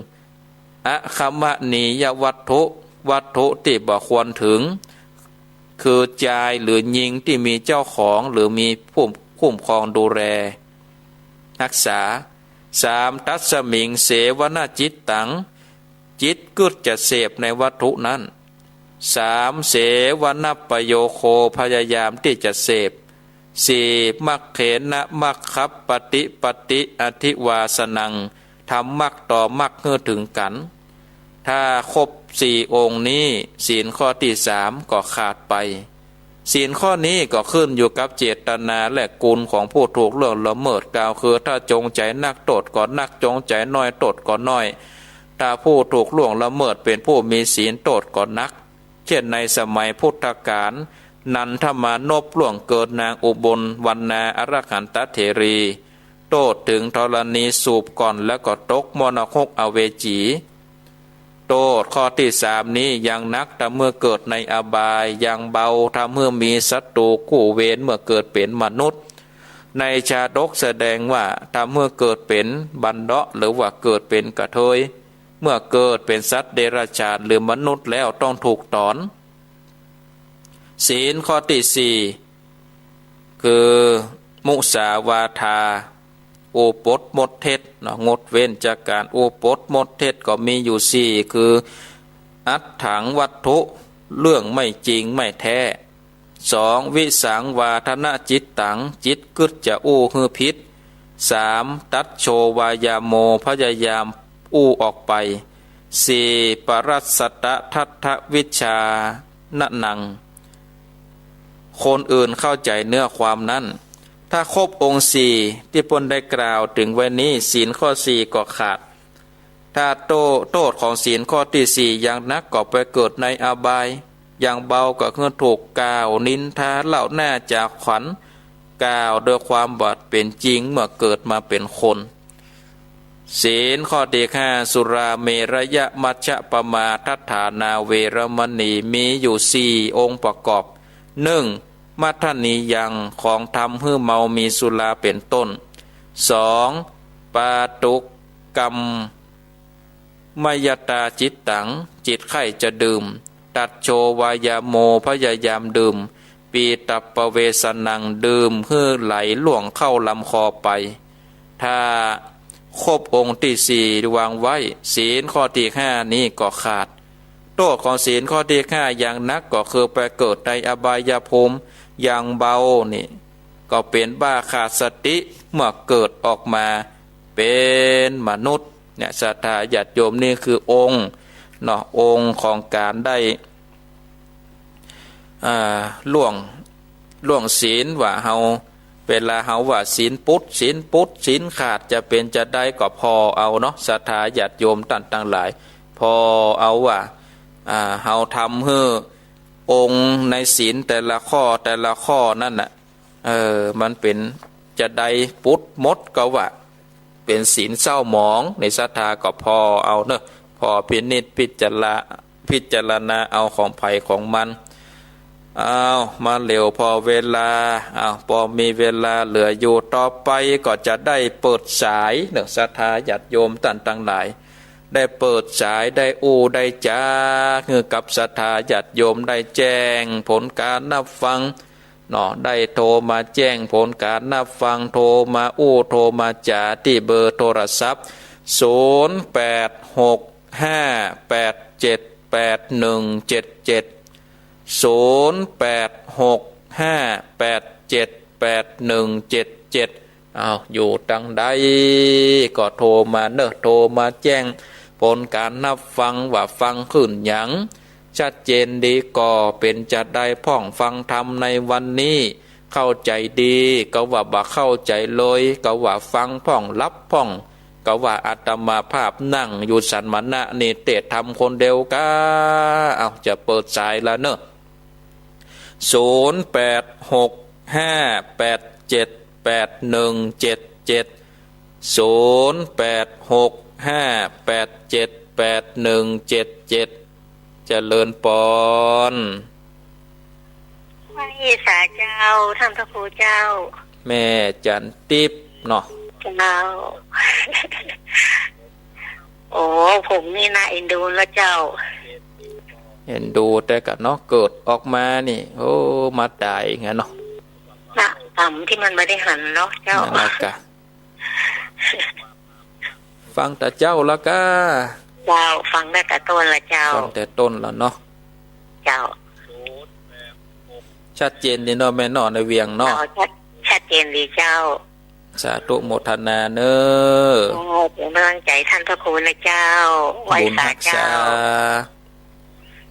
อคมณียวัตถุ วัตถุตี้บ่ควรเถิง คือจายหรือญิงตี้มีเจ้าของ หรือมีผู้คุ้มครองดูแล ฮักษา สาม ตัสมิง เสวนาจิตตัง จิตกึ๊ดจะเสพในวัตถุนั้น สาม เสวนัปปโยโค พยายามตี้จะเสพ สี่ มัคเขนะมัคคัปปติปติอธิวาสนัง ทำมรรคต่อมรรคหื้อเถิงกั๋น ถ้าครบสี่องค์นี้ ศีลข้อตี้สามก็ขาดไป ศีลข้อนี้ก็ขึ้นอยู่กับเจตนาและกุณของผู้ถูกล่วงละเมิด กล่าวคือถ้าจงใจ๋นัก โต้ษก็นัก จงใจ๋น้อย โต้ษก็น้อย ถ้าผู้ถูกล่วงละเมิดเป๋นผู้มีศีล โต้ษก็นัก เช่นในสมัยพุทธกาล นันทมานพล่วงเกินนางอุบลวรรณาอรหันตเถรี โต้ษเถิงธรณีสูบก่อน แล้วก็ตกมรณคกอเวจี โต้ษข้อตี้สามนี้ยังหนัก ถ้าเมื่อเกิดในอบาย ยังเบา ถ้าเมื่อมีศัตรูคู่เวร เมื่อเกิดเป๋นมนุษย์ ในชาดกแสดงว่า ถ้าเมื่อเกิดเป๋นบัณฑะ หรือว่าเกิดเป๋นกระเทย เมื่อเกิดเป๋นสัตว์เดรัจฉานหรือมนุษย์แล้วต้องถูกต๋อน ศีลข้อตี้สี่ คือ มุสาวาทา โอปดมดเท็จเนาะ งดเว้นจากก๋านโอปดมดเท็จก็มีอยู่สี่ คือ อัตถังวัตถุ เรื่องไม่จริงไม่แท้ สอง วิสังวาทนจิตตัง จิตกึ๊ดจะอู้หื้อผิด สาม ตัชโชวายาโม พยายามอู้ออกไป สี่ ปรัสสะตะทัตถวิชชานะนัง คนอื่นเข้าใจ๋เนื้อความนั้น ถ้าครบองค์สี่ตี้เปิ้นได้กล่าวเถิงไว้นี้ ศีลข้อสี่ก็ขาด ถ้าโต้- โต้ษของศีลข้อตี้สี่ยังหนักก็ไปเกิดในอบาย ยังเบาก็คือถูกกล่าวนินทาเล่าหน้าจ๋าขวัญ กล่าวโดยความบ่เป๋นจริงเมื่อเกิดมาเป๋นคน ศีลข้อตี้ห้า สุราเมรยมัชฌปมาทัฏฐานาเวรมณี มีอยู่สี่องค์ประกอบ นึ่ง มัทธนิยัง ของทำหื้อเมามีสุราเป๋นต้น สอง ปาตุกัมมยตาจิตตัง จิตใคร่จะดื่ม ตัจโชวายาโม พยายามดื่ม ปีตัปปเวสสนัง ดื่มหื้อไหลล่วงเข้าลำคอไป ถ้าครบองค์ตี้สี่วางไว้ ศีลข้อตี้ห้านี้ก็ขาด โต้ษของศีลข้อตี้ห้าอย่างหนักก็คือไปเกิดในอบายภูมิ อย่างเบานี่ก็เป๋นบ้าขาดสติ เมื่อเกิดออกมาเป๋นมนุษย์เนี่ย ศรัทธาญาติโยม นี่คือองค์เนาะ องค์ของก๋านได้ อ่า ล่วง ล่วงศีล ว่าเฮา เวลาเฮาว่าศีลปุด ศีลปุด ศีลขาด จะเป๋นจาใดก็ผ่อเอาเนาะ ศรัทธาญาติโยมต้านตังหลาย ผ่อเอาว่า อ่า เฮาทำหื้อองค์ในศีลแต่ละข้อแต่ละข้อนั้นน่ะ เออ มันเป๋นจาใดปุดหมดก็ว่า เป๋นศีลเศร้าหมอง ในศรัทธาก็ผ่อเอาเนาะ ผ่อพินิจพิจารณา พิจารณาเอาของใผของมัน เอา มาเหลียวพอเวลา เอา ปอมีเวลาเหลืออยู่ ต่อไปก็จะได้เปิดสายเนาะ ศรัทธาญาติโยมต้านตังหลาย ได้เปิดสาย ได้อู้ได้จ๋า หื้อกับศรัทธาญาติโยมได้แจ้งผลก๋านฮับฟัง เนาะ ได้โทรมาแจ้งผลก๋านฮับฟัง โทรมาอู้ โทรมาจ๋า ตี้เบอร์โทรศัพท์ ศูนย์แปดหกห้าแปดเจ็ดแปดหนึ่งเจ็ดเจ็ด ศูนย์แปดหกห้าแปดเจ็ดแปดหนึ่งเจ็ดเจ็ด อ้าว อยู่ตังใดก็โทรมาเนาะ โทรมาแจ้งผลก๋านฮับฟังว่าฟังขึ้นหยัง ชัดเจนดีก่อ เป๋นจาใดพ่อง ฟังธรรมในวันนี้ เข้าใจ๋ดี ก็ว่าบ่เข้าใจ๋เลย ก็ว่าฟังพ่อง หลับพ่อง ก็ว่าอาตมาภาพนั่งอยู่สัมมณะนี่เตศน์ธรรมคนเดียวกา เอา จะเปิดสายละเนาะ ศูนย์แปดหกห้าแปดเจ็ดแปดหนึ่งเจ็ดเจ็ด ศูนย์แปดหกห้าแปดเจ็ดแปดหนึ่งเจ็ดเจ็ด เจริญปอน ไหว้สาเจ้า ต้านพระครูเจ้า แม่จันทิพย์เนาะ เจ้า โอ้ ผมนี่น่าเอ็นดูแล้วเจ้า เอ็นดูแต่กะเนาะ เกิดออกมานี่ โอ้ มาต๋ายไงเนาะ น่ะ กรรมตี้มันบ่ได้หันเนาะเจ้า นั่นแหละกะ ฟังแต่เจ๊าละกา เจ้า ฟังแต่ต้นละเจ้า ฟังแต่ต้นละเนาะ เจ้า ชัดเจนดีเนาะแม่เนาะ ในเวียงเนาะ เจ้า ชัด ชัดเจนดีเจ้า สาธุโมทนาเนาะ เจ้า เป๋นก๋ำลังใจ๋ต้านพระครูนะเจ้า ไหว้สาเจ้า บุญฮักษา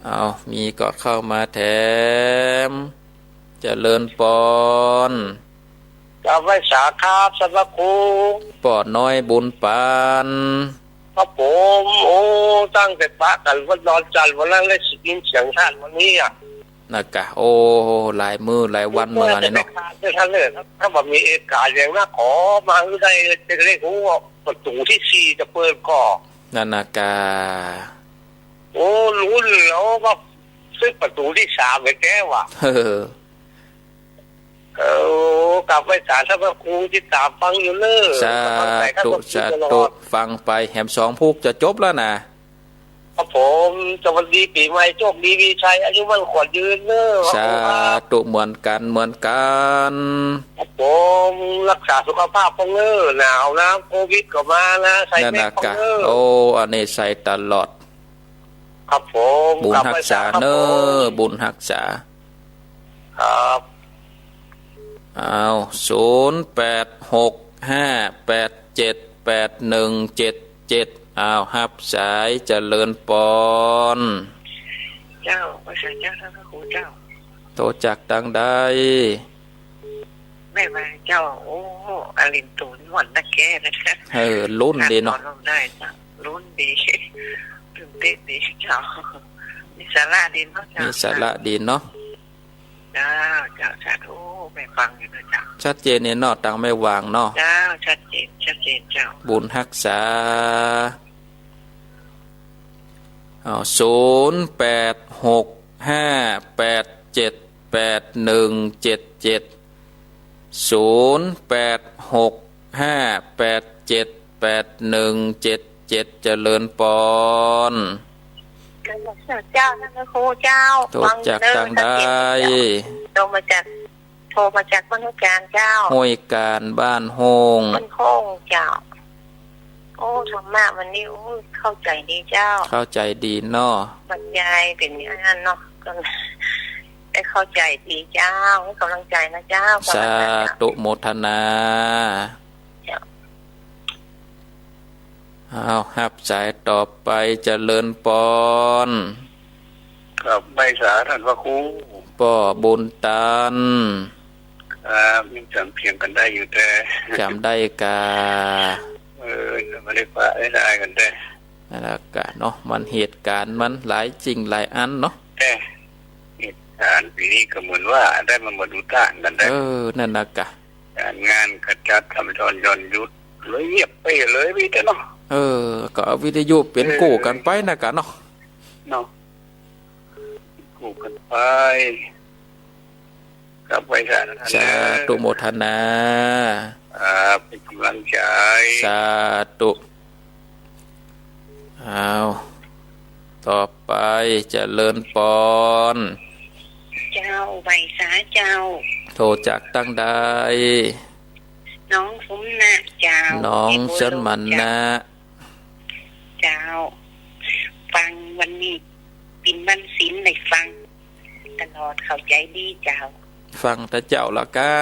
เอา มีก็เข้ามาแถม เจริญปอน กราบไหว้สาครับ ต้านพระครู ป้อน้อยบุญปาน ครับผม โอ้ ตั้งแต่ปะกั๋นวันดอนจันทร์วันนั้นเลย สิได้ยินเสียงต้านวันนี้อะ นะกะ โอ้ หลายมื้อหลายวันมาแล้วเนาะ เจ้า ถ้าบ่มีเหตุก๋ารณ์หยังนะ ขอมาหื้อได้เล็กๆ ฮู้ว่าประตูตี้สี่จะเปิดก่อ นั่นนะกะ โอ้ ลุ้นแล้วว่า ตึกประตูตี้สามไปแก้วอะ เออ เออ กราบไหว้สาต้านพระครู ติดต๋ามฟังอยู่เน้อ สาธุ สาธุ ฟังไปแหมสองผูกจะจบแล้วนะ ครับผม สวัสดีปี๋ใหม่ โชคดีมีชัย อายุมั่นขวัญยืนเน้อ สาธุ เหมือนกั๋น เหมือนกั๋น ครับผม ฮักษาสุขภาพพ่องเน้อ หนาวน้ำโควิดก็มานะ ใส่แมสพ่องเน้อ นั่นนะกะ โอ้ อันนี้ใส่ตลอด ครับผม บุญฮักษาเน้อ ครับผม บุญฮักษา ครับ อ้าว ศูนย์แปดหกห้าแปดเจ็ดแปดหนึ่งเจ็ดเจ็ด อ้าว ฮับสาย เจริญปอน เจ้า ไหว้สาเจ้า ต้านพระครูเจ้า โตจากตังใด แม่มาเจ้า โอ้ อลินตูนม่วนนักแก้นะ เออ ลุ้นดีเนาะ ขอร้องได้เจ้า ลุ้นดี ตื่นเต้นดีเจ้า มีสาระดีเนาะเจ้า มีสาระดีเนาะ เจ้า เจ้า สาธุ แม่ฟังอยู่นะเจ้า ชัดเจนเนี่ยเนาะ ตังแม่วางเนาะ เจ้า ชัดเจน ชัดเจนเจ้า บุญฮักษา อ้าว ศูนย์แปดหกห้าแปดเจ็ดแปดหนึ่งเจ็ดเจ็ด ศูนย์แปดหกห้าแปดเจ็ด แปดหนึ่งเจ็ดเจ็ด เจริญปอน เจ้า ท่านพระครูเจ้า โทรจากตังใด ฟังอยู่เด้อ โทรมาจาก โทรมาจากบ้านห้วยกลางเจ้า ห้วยกลางบ้านโฮ่ง บ้านโฮ่งเจ้า โอ้ ธรรมะวันนี้ โอ้ เข้าใจ๋ดีเจ้า เข้าใจ๋ดีเนาะ บรรยายเป๋นอย่างนั้นเนาะ ก็ได้เข้าใจ๋ดีเจ้า ให้กำลังใจ๋นะเจ้า สาธุ โมทนา เจ้า อ้าว ฮับสายต่อไป เจริญปอน ครับ ไหว้สาท่านพระครู ป้อบุญตัน ครับ ยังจ๋ำเสียงกั๋นได้อยู่แต๊ จ๋ำได้ก่า เออ จ๋ำบ่ได้ปะได้กั๋นแต๊ นั่นแหละก่าเนาะ มันเหตุก๋ารณ์มันหลายสิ่งหลายอันเนาะ แต๊ เหตุก๋ารณ์ปี๋นี้ก็เหมือนว่าได้มาบ่ดูต้านกั๋นแต๊ เออ นั่นแหละก่า ก๋านงานก็จัดทำตอนย้อนหยุด เลยเงียบไปเลยวิทยุเนาะ เออ ก็เอาวิทยุเป๋นกู้กั๋นไปนะก่าเนาะ เนาะ กู้กั๋นไป ครับ ไหว้สานะ สาธุโมทนา ครับ เป๋นก๋ำลังใจ๋ สาธุ อ้าว ต่อไป เจริญปอน เจ้า ไหว้สาเจ้า โทรจากตังใด หนองสมณะเจ้า หนองสมณะ เจ้า ฟังวันนี้เป๋นวันศีลได้ฟังตลอด เข้าใจ๋ดีเจ้า ฟังแต่เจ๊าละก่า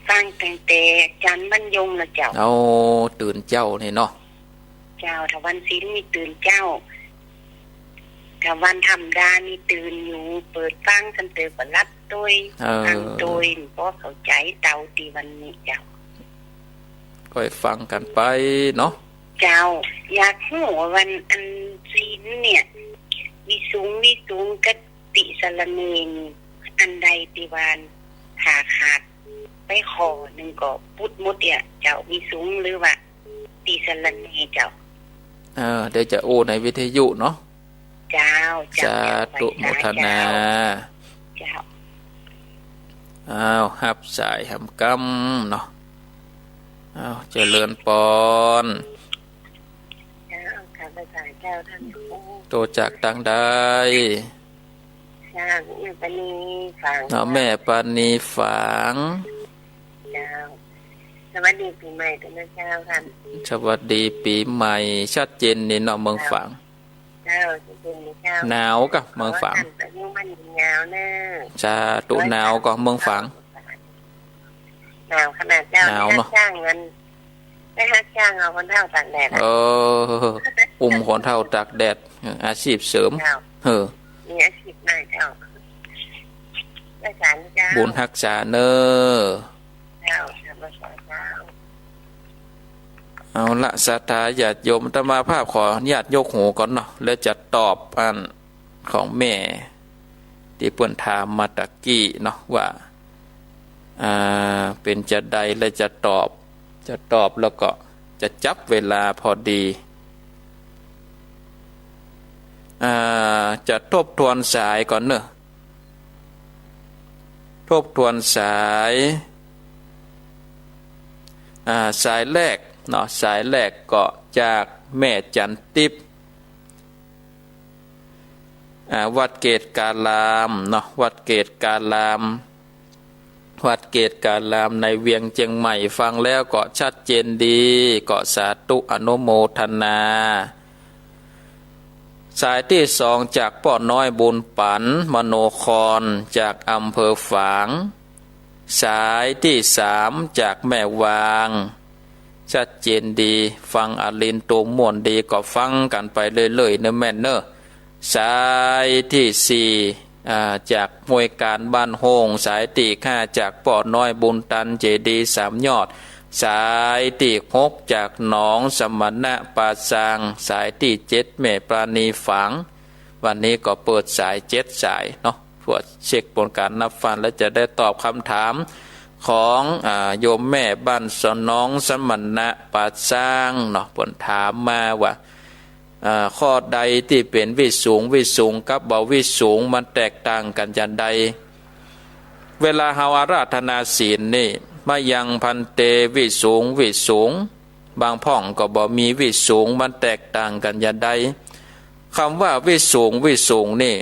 ฟังตั้งแต่จันทร์วันโยงละเจ้า เอา ตื่นเจ๊านี่เนาะ เจ้า ถ้าวันศีลนี่ตื่นเจ๊า ถ้าวันธรรมดานี่ตื่นอยู่ เปิดฟังตั้งแต่ก็หลับตวย เออ ฟังตวย บ่เข้าใจ๋เต้าตี้วันนี้เจ้า ก้อยฟังกั๋นไปเนาะ เจ้า อยากฮู้ว่าวันอันศีลเนี่ย วิสุง วิสุงกับติสรณีนี่ อันใดตี้ว่าถ้าขาดไปข้อนึ่งก็ปุดหมดเนี่ยเจ้า วิสุงหรือว่าติสรณีเจ้า เออ เดี๋ยวจะอู้ในวิทยุเนาะ เจ้า เจ้า สาธุ เจ้า โมทนา เจ้า อ้าว ฮับสายหำกำเนาะ อ้าว เจริญปอน เจ้า ข้าพเจ้า เจ้า ท่านครู โทรจากตังใด เจ้า แม่ปานีฝาง เนาะ แม่ปานีฝาง เจ้า สวัสดีปี๋ใหม่ต้วยนะเจ้า ท่าน สวัสดีปี๋ใหม่ ชัดเจนนี่เนาะ เมืองฝาง เจ้า เจ้า ชัดเจนนี่เจ้า หนาวก่อเมืองฝาง ขอให้ท่านอายุมั่นยืนยาวเน่อ สาธุ หนาวก่อเมืองฝาง หนาวขนาดเจ้า หนาวเนาะ ได้ฮักจ้างเงิน ได้ฮักจ้างเอาคนเฒ่าตากแดดอะ เออ อุ้มคนเฒ่าตากแดด เออ อาชีพเสริม เจ้า เออ มีอาชีพใหม่เจ้า ไหว้สาเจ้า บุญฮักษาเน่อ เจ้า เจ้า ไหว้สาเจ้า เอาละ ศรัทธาญาติโยม อาตมาภาพขออนุญาตยกหูก่อนเนาะ แล้วจะตอบอันของแม่ตี้เปิ้นถามมาตะกี้เนาะ ว่า อ่า เป๋นจาใด และจะตอบ จะตอบแล้วก็จะจับเวลาพอดี อ่า จะทบทวนสายก่อนเนาะ ทบทวนสาย อ่า สายแรกเนาะ สายแรกก็จากแม่จันทิพย์ อ่า วัดเกตุการามเนาะ วัดเกตุการาม วัดเกตุการามในเวียงเจียงใหม่ ฟังแล้วก็ชัดเจนดี ก็สาธุอนุโมทนา สายตี้สองจากป้อน้อยบุญปั๋น มโนคร จากอำเภอฝาง สายตี้สามจากแม่วาง ชัดเจนดี ฟังอลินโตม่วนดี ก็ฟังกั๋นไปเรื่อยๆ เน่อแม่เน่อ สายตี้สี่ อ่า จากห้วยกลางบ้านโฮ่ง สายตี้ห้าจากป้อน้อยบุญตัน เจดีย์สามยอด สายตี้หกจากหนองสมณะป่าซาง สายตี้เจ็ดแม่ปานีฝาง วันนี้ก็เปิดสายเจ็ดสายเนาะ เพื่อเช็คผลการนับฟัง และจะได้ตอบคำถามของ อ่า โยมแม่บ้านสนองสมณะป่าซางเนาะ เปิ้นถามมาว่า อ่า ข้อใดตี้เป๋นวิสุง วิสุงกับบ่วิสุง มันแตกต่างกั๋นจาใด เวลาเฮาอาราธนาศีลนี่ มะยังภันเต วิสุง วิสุง บางพ่องก็บ่มีวิสุง มันแตกต่างกั๋นอย่างใด กำว่าวิสุง วิสุงนี่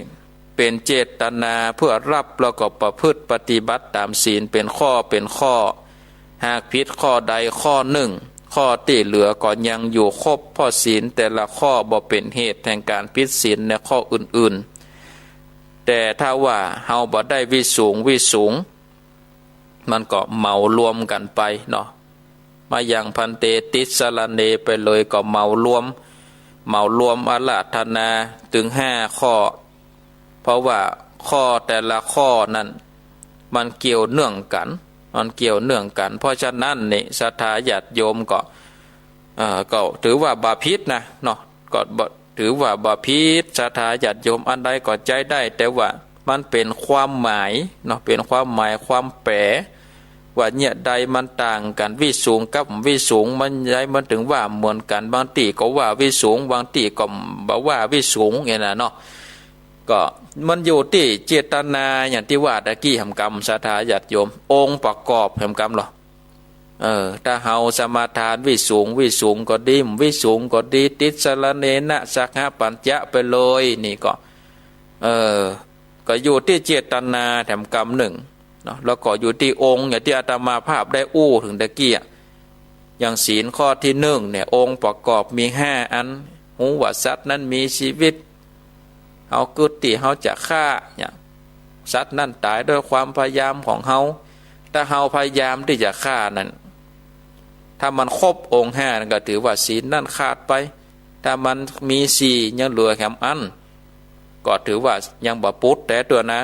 เป๋นเจตนาเปื้อฮับแล้วก็ประพฤติปฏิบัติต๋ามศีลเป๋นข้อเป๋นข้อ หากผิดข้อใดข้อนึ่ง ข้อตี้เหลือก็ยังอยู่ครบ เพราะศีลแต่ละข้อบ่เป๋นเหตุแห่งก๋านผิดศีลในข้ออื่นๆ แต่ถ้าว่าเฮาบ่ได้วิสุง วิสุง มันก็เหมารวมกั๋นไปเนาะ มายังภันเตติสรณเณรไปเลย ก็เหมารวม เหมารวมอาราธนาเถิงห้าข้อ เพราะว่าข้อแต่ละข้อนั้น มันเกี่ยวเนื่องกั๋น มันเกี่ยวเนื่องกั๋น เพราะฉะนั้นนี่ ศรัทธาญาติโยมก็ เอ่อ ก็ถือว่าบ่ผิดนะเนาะ ก็บ่ ถือว่าบ่ผิด ศรัทธาญาติโยมอันใดก็ใจ๊ได้ แต่ว่ามันเป๋นความหมายเนาะ เป๋นความหมายความแปล ว่าเยียะใดมันต่างกั๋น วิสุงกับวิสุง มันใดมันเถิงว่าเหมือนกั๋น บางตี้ก็ว่าวิสุง บางตี้ก็บ่ว่าวิสุง เนี่ยนะเนาะ ก็มันอยู่ตี้เจตนา อย่างตี้ว่าตะกี้แหมกำ ศรัทธาญาติโยม องค์ประกอบแหมกำลอ เออ ถ้าเฮาสมาทานวิสุง วิสุงก็ดี บ่วิสุงก็ดี ติสรณเณนะสักขะปัญจะไปเลย นี่ก็ เออ ก็อยู่ตี้เจตนาแหมกำนึ่งเนาะ แล้วก็อยู่ตี้องค์ อย่างตี้อาตมาภาพได้อู้เถิงตะกี้อะ อย่างศีลข้อตี้นึ่งเนี่ย องค์ประกอบมีห้าอัน ฮู้ว่าสัตว์นั้นมีชีวิต เฮากึ๊ดตี้เฮาจะฆ่าเนี่ย สัตว์นั้นต๋ายด้วยความพยายามของเฮา ถ้าเฮาพยายามตี้จะฆ่านั้น ถ้ามันครบองค์ห้านั้นก็ถือว่าศีลนั้นขาดไป ถ้ามันมีสี่ยังเหลือแหมอัน ก็ถือว่ายังบ่ปุดแต๊เตื้อนะ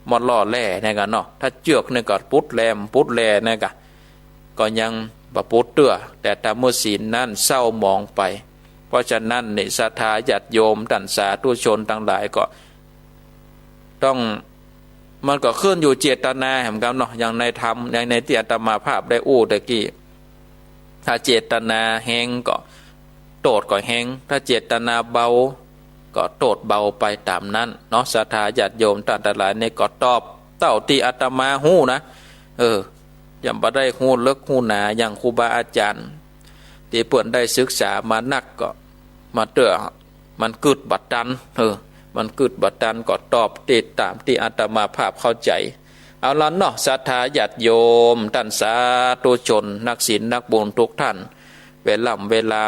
หมดล่อแล่เนี่ยกั๋นเนาะ ถ้าเจื้อกเนี่ยก็ปุดแล่ ปุดแล่เนี่ยกั๋น ก็ยังบ่ปุดเตื้อ แต่ถ้าเมื่อศีลนั้นเศร้าหมองไป เพราะฉะนั้นนี่ ศรัทธาญาติโยมต้านสาธุชนตังหลายก็ต้อง มันก็ขึ้นอยู่เจตนาแหมกำเนาะ อย่างในธรรม อย่างในตี้อาตมาภาพได้อู้ตะกี้ ถ้าเจตนาแฮงก็โต้ษก็แฮง ถ้าเจตนาเบาก็โต้ษเบาไปต๋ามนั้นเนาะ ศรัทธาญาติโยมต้านตังหลาย นี่ก็ตอบเต้าตี้อาตมาฮู้นะ เออ ยังบ่ได้ฮู้เลิกฮู้หนา อย่างครูบาอาจ๋ารย์ ตี้เปิ้นได้ศึกษามานักก็มาเตื้อ มันกึ๊ดบ่ตัน เออ มันกึ๊ดบ่ตัน ก็ตอบตี้ต๋ามตี้อาตมาภาพเข้าใจ๋ เอาละเนาะ ศรัทธาญาติโยมต้านสาธุชน นักศีลนักบุญกู้ต้าน เวล่ำเวลา